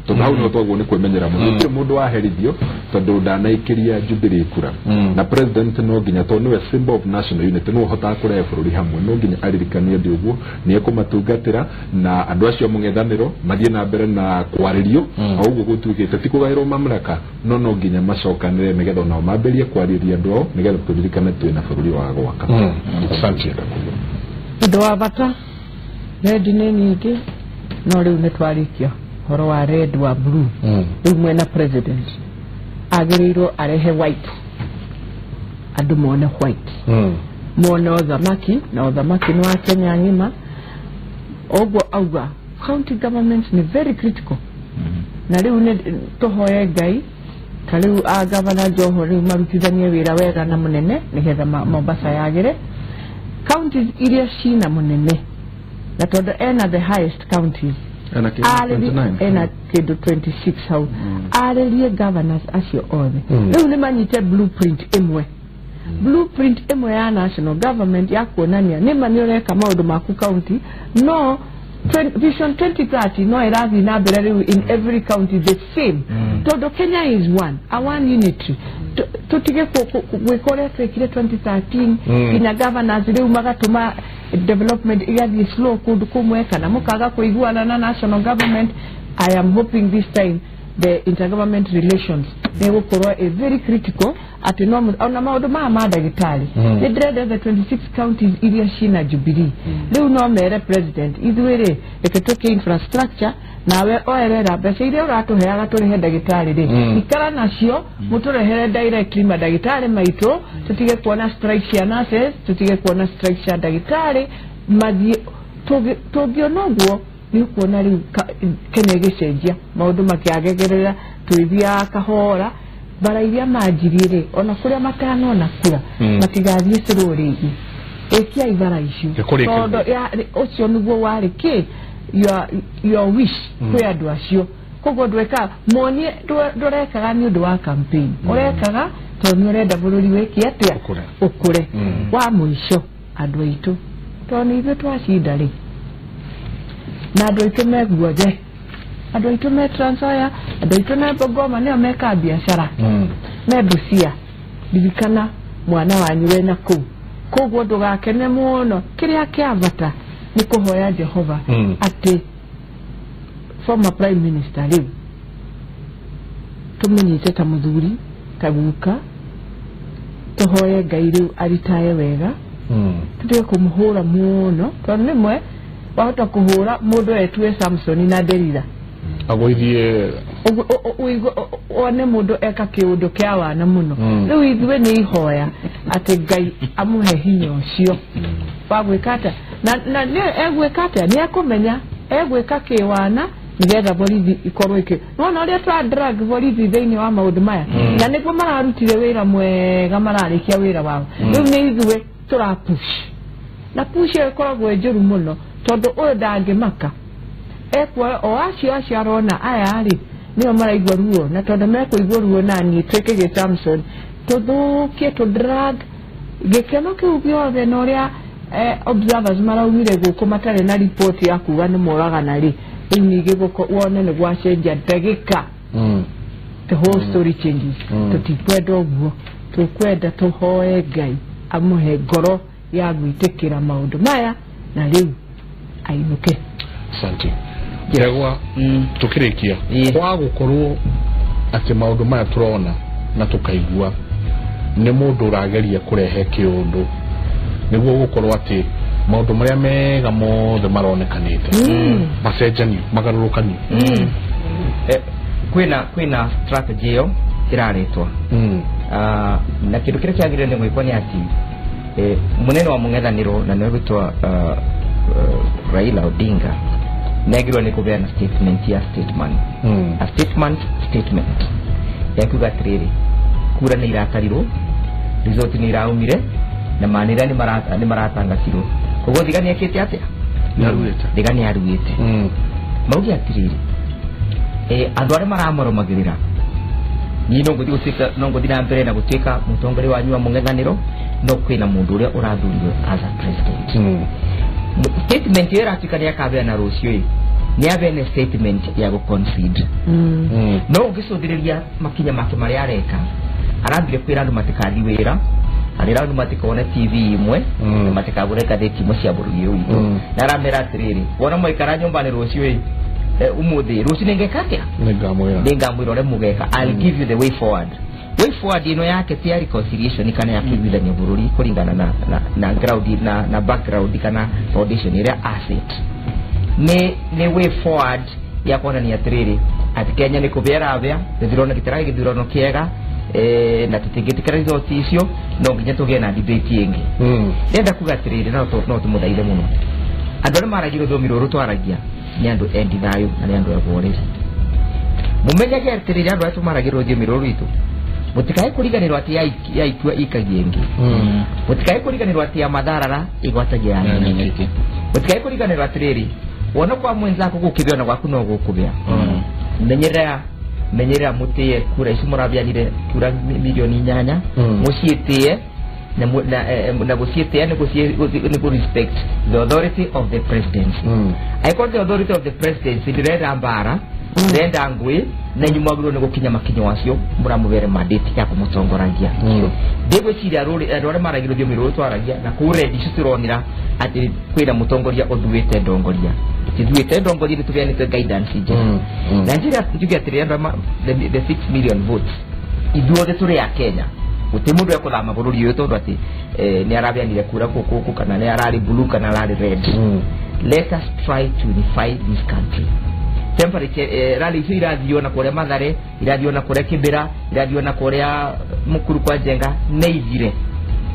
tondũ hau nĩho twagĩrĩirwo nĩ kwĩmenyera mũno. Gũtirĩ mũndũ waherithio tondũ ndanaikĩria Jubilee kura. Na president no nginya, tondũ nĩwe symbol of national unity, nĩwe ũhotaga kũrehe bũrũri hamwe, no nginya aririkanie andũ ũguo nĩ ekũmatungatĩra, na andũ acio a mũng'ethanĩro mathiĩ na mbere na kwarĩrio o ũguo gũtuĩkĩte ti kũgaĩrwo mamlaka, no nginya macokanĩre nĩgetha onao mambĩrie kwarĩria andũ ao, nĩgetha tũririkane twĩna bũrũri wa gwaka. Asante. Ũndũ wa bata, red nĩ nyingĩ, no rĩu nĩ twarĩkia ũhoro wa red wa blue. Rĩu mwena president agĩrĩirwo arehe white, andũ mone white, mone ũthamaki, na ũthamaki nĩ wa Kenya ng'ima. Ũguo auga county government nĩ very critical. Na rĩu nĩ tũhoe Ngai ta rĩu a gavana Joho rĩu marutithanie wĩra wega na mũnene, nĩgetha Mombasa yagĩre. Counties iria cina mũnene, na tondũ ena the highest counties Ena kĩndũ 29. Ena kĩndũ 26 hau, arĩrie governors acio othe rĩu nĩ manyite blueprint ĩmwe, blueprint ĩmwe ya national government ya kuonania nĩma nĩ ũreka maũndũ maku county, no Vision 2030 no ĩrathiĩ na mbere rĩu in every county the same. Tondũ Kenya is one, a one unity. Tũtige gwĩka ũrĩa twĩkire 2013 nginya governors rĩu magatũma development igathiĩ slow kũndũ kũmwe kana mũkaga kũiguana na national government. I am hoping this time the intergovernment relations nĩ gũkorwo a very critical atĩ no ona maũndũ maya ma ndagĩtarĩ nĩ ndĩrenda the 26 counties iria cina Jubilee rĩu no mere president ithuĩ rĩ reke tũke infrastructure nawe oerera mbeca iria ũratũheaga tũrĩhe ndagĩtarĩ rĩ ikara nacio mũtũrehere directly mandagĩtarĩ maitũ tũtige kuona strike cia nurses tũtige kuona strike cia ndagĩtarĩ mathiĩ tũngĩona ũguo nĩ ũkuona rĩu Kenya ĩgĩcenjia maũndũ makĩagĩrĩra twĩthiaga kahora bara iria manjirie rĩ ona kũrĩa matanona kura matigathiĩ slow rĩngĩ ĩkiai bara icio tondũ ũcio nĩguo warĩ kĩ your wish kwĩ andũ acio koguo ndwekaga monie ndũrekaga nĩ ũndũ wa campaign ũrekaga tondũ nĩ ũrenda bũrũri wĩke atĩa ũkũre wa mũico andũ aitũ tondũ nĩ ithuĩ twacinda rĩ na andũ aitũ me guothe andũ aitũ me Trans Nzoia andũ aitũ me Bungoma nĩo mekaga biacara me Busia ririkana mwana wanyu wena kũu koguo ndũgakene mũno kĩrĩa kĩa bata nĩ kũhoya Jehova atĩ former prime minister rĩu tũmũnyite ta mũthuri ta guka tũhoye Ngai rĩu aritae wega tũtige kũmũhũra mũno tondũ rĩmwe wahota kũhũra mũndũ etue Samson na Delila agũithie one mũndũ eka kĩũndũ kĩa wana mũno rĩu ithuĩ nĩ ihoya atĩ Ngai amũhe hinya ũcio wa gwĩka atĩa na nĩ egwĩka atĩa nĩ ekũmenya egwĩka kĩwana nĩgetha borithi ikorwo ĩkĩ nona ũrĩa twa drag borithi thĩinĩ wa maũndũ maya na nĩguo mararutire wĩra mwega mararĩkia wĩra wao rĩu nĩ ithuĩ tũra push na push ĩyo ĩkoragwo ĩ njũru mũno tondũ ũyũ ndangĩmaka ekwo o acio acio arona aya rĩ nĩo maraigua ruo na tondũ mekũigua ruo na niĩ twĩke gĩ Samson tũthũkie tũ drag gĩkeno kĩu gĩothe na ũrĩa observers maraumire gũkũ matarĩ na report ya kuga nĩ moragana rĩ rĩu ningĩ wone nĩ gwacenjia ndagĩka the whole story changes tũtikwenda ũguo tũkwenda tũhoe Ngai amũhe ngoro ya gwĩtĩkĩra maũndũ maya na rĩu ainũke. Asante. Ndegwa tukirikia kwa gukorwo ati maundu maya turona na tukaigua ni mundu urageria kurehe kiundu niguo gukorwo ati maundu maria mega mothe maronekanite macenjanio magarurukanio kwina strategy iyo iraretwo na kindu kiria kiagirire ni gwikwo ni ati munene wa mung'ethaniro na niwe gwitwo Raila Odinga negirwo ni kubeana statement ya statement a statement ya kuga atiriri kura ni iratarirwo result ni iraumire na manira ni maratangacirwo koguo Thigani ekite atia Thigani aruite mauge atiriri andu aria maramũrũmagĩrĩra niĩ no ngũthiĩ gũtuĩka no ngũthiĩ na mbere na gũtuĩka mũtongoria wanyu wa mũng'ethanĩro no kwĩna mũndũ ũrĩa ũrathurirwo as a president statement ĩyo ĩratuĩka nĩ akabeana rũciũ ĩ nĩ abeane statement ya gũ concede no ũngĩcũthĩrĩria makinya make marĩa areka arambire kwĩra andũ matikathi wĩra arĩra andũ matikone TV imwe na matikagũre ngathĩti imwe cia bũrũri ũyũ witũ na aramera atĩrĩrĩ wona mwaikara nyũmba-inĩ rũciũ ĩ umuthi rũciũ nĩngeka atĩa nĩngamwĩra ũrĩa mũgeka I'll give you the way forward way forward ĩno yake ti ya reconciliation kana ya kũiguithania bũrũri kũringana na ground na background kana foundation ĩrĩa asset nĩ way forward ya kuonania atĩrĩrĩ atĩ Kenya nĩ kũbĩa ĩrabĩa gĩthurano gĩtirarĩ gĩthurano kĩega na tũtingĩtĩkĩra result icio no nginya tũgĩe na debate ĩngĩ ndĩrenda kuga atĩrĩrĩ no tũmũthaithe mũno andũ arĩa maragia rũthiomi rũrũ twaragia nĩ andũ endi thayũ na nĩ andũ ahoreri mũmenyage atĩrĩrĩ andũ arĩa tũmaragia rũthiomi rũrũ rwitũ mũtikae kũriganĩrwo atĩ ya itua ikagia ĩngĩ mũtikae kũriganĩrwo atĩ ya matharara ĩgwatagia ya nyeki mũtikae kũriganĩrwo atĩrĩrĩ wona kwa mwenzako gũkĩbĩa na gwaku no gũkũbĩa menyerera mũtĩe kura ici mũrabianire kura milioni 8 mũciĩtĩe na guciĩtĩa nĩ kũ respect the authority of the presidency. Angĩkorwo the authority of the presidency ndĩrenda mbara, ndĩrenda ngũĩ, na inyuĩ mwagĩrĩirwo nĩ gũkinya makinyo acio mũramũbere mandate ya kũmũtongoragia. Ndĩgwĩciria andũ arĩa maragia rũthiomi rũrũ twaragia na kũu rendi icio tũronera atĩ kwĩna mũtongoria ũthuĩte ndongoria, tithuĩte ndongoria nĩ tũheanĩte guidance njega. Na njĩra njuge atĩrĩ, andũ the 6 million votes ithuothe tũrĩ a Kenya, gũtirĩ mũndũ ekũthama bũrũri ũyũ tondũ atĩ nĩ arabeanire kura gũkũ kana nĩ ararĩ blue kana ararĩ red. Let us try to unify this country. Temperature rally icio irathiĩ ona kũrĩa Mathare, irathiĩ ona kũrĩa Kibera, irathiĩ ona kũrĩa Mukuru kwa Njenga, nĩ ithire.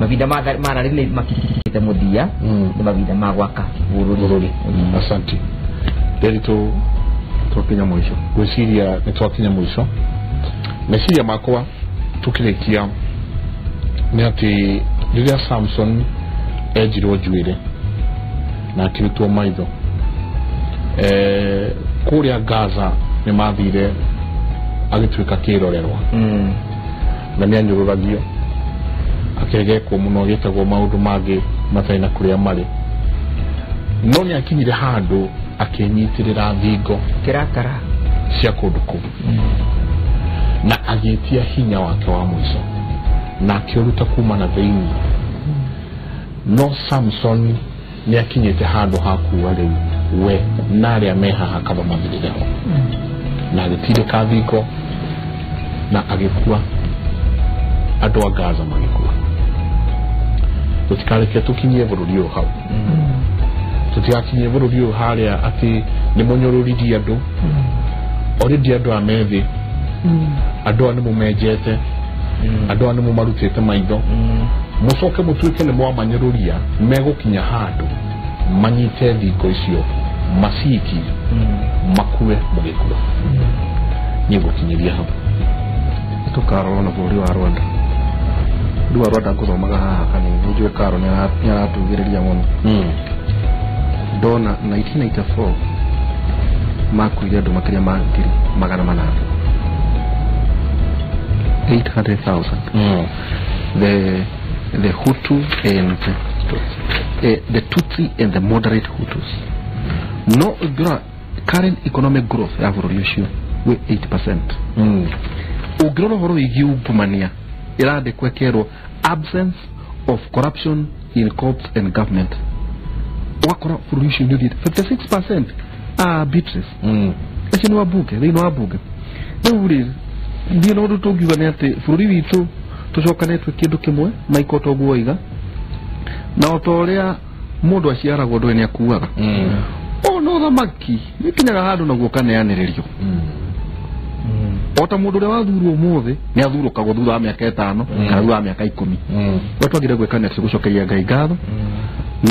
Mavinda ma rally nĩ makinyĩte mũthia, nĩ mavinda ma gwaka bũrũri. Asante. Nderitu twakinya mũico. Gwĩciria nĩ twakinya mũico. Meciria makwa tukĩrĩkia nĩ atĩ rĩrĩa Samson enjirwo njuĩrĩ na akĩrutwo maitho, kũrĩa Gaza nĩ mathire agĩtuĩka kĩrorerwa na nĩ anyũrũragio akĩregekwo mũno, agĩtagwo maũndũ mangĩ matarĩ na kũrĩa marĩ, no nĩ akinyire handũ akĩnyitĩrĩra thingo kĩrakara cia kũndũ kũu na agĩtia hinya wake wa mũico na akĩũruta kuma na thĩinĩ. No Samson nĩ akinyĩte handũ ha kuga rĩu we na arĩa me haha kaba mathirĩre ho, na agĩtindĩka thingo na agĩkua. Andũ a Gaza magĩkua. Tũtikareke tũkinyie bũrũri ũyũ hau, tũtigakinyie bũrũri ũyũ harĩa atĩ nĩ mũnyũrũririe andũ already, andũ a methĩ, andũ aya nĩ mũmenjete, andũ aya nĩ mũmarutĩte maitho, mũcoke mũtuĩke nĩ mwamanyũrũria, megũkinya handũ manyite thingo icio macikie makue mũgĩkua. Niĩ ngũkinyĩria hau. Tũkarorwo na bũrũri wa Rwanda. Bũrũri wa Rwanda ngũthomaga haha kanini, nĩnjũĩ Karo nĩ aratugĩrĩria mũno. Ndona 1994 makuire andũ makĩria ma 800,000, 800,000. The Hutu and the Tutsi and the moderate Hutus. No current economic growth ya bũrũri ũcio wĩ 8%. Ũngĩrora ũhoro wĩgiĩ ungumania ĩrandĩkwo ĩkerwo absence of corruption in courts and government, ũgakora bũrũri ũcio nĩ ũthiĩte 56% Beatrice acio nĩ wambunge thĩinĩ wa mbunge. Rĩu rĩ niĩ no ũndũ tũngiuga nĩ atĩ bũrũri witũ tũcokanĩtwe kĩndũ kĩmwe Michael toguo oiga, na o ta ũrĩa mũndũ aciaragwo ndũĩ nĩ akuaga, ona ũthamaki nĩ ũkinyaga handũ naguo ũkaneanĩrĩrio. O ta mũndũ ũrĩa wathurwo ũmũthĩ nĩ athurũkagwo thutha wa mĩaka 5 kana thutha wa mĩaka 10. Ũrĩa twagĩrĩire gwĩka nĩ atĩ gũcokeria Ngai ngatho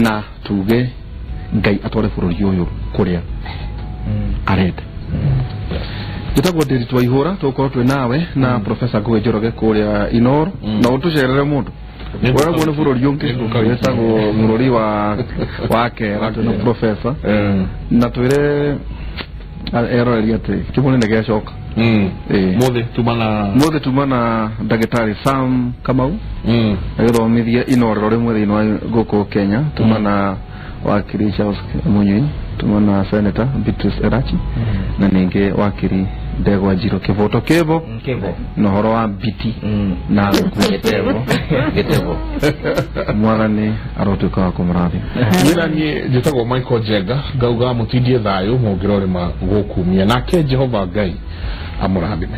na tuge Ngai atware bũrũri ũyũ kũrĩa arenda. Njĩtagwo Ndiritu Waihũra, tũgũkorwo twĩ nawe na Professor Ngugi Njoroge kũrĩa Inooro, na ũtũcerere mũndũ ũragwo nĩ bũrũri ũngĩ wĩtagwo bũrũri wa Kera, twĩna Professor na twĩre eroreri atĩ kĩmũnene gĩacoka. Mũthĩ tuma na ndagĩtarĩ Sam Kamau agĩthomithia Inooro rĩmwe thĩinĩ wa gũkũ Kenya, tuma na wakiri Charles Munyui, tuma na Senator Beatrice Erachi, na ningĩ wakiri Ndegwa Njirũ Kĩboto Kĩbo na ũhoro wa biti na gĩtebo. Mwathani arotuĩka wa kũmũrathima. Niĩ na niĩ njĩtagwo Michael Njenga, ngauga mũtindie thayũ mũngĩrorĩma gũkumia, nake Jehova Ngai amũrathime.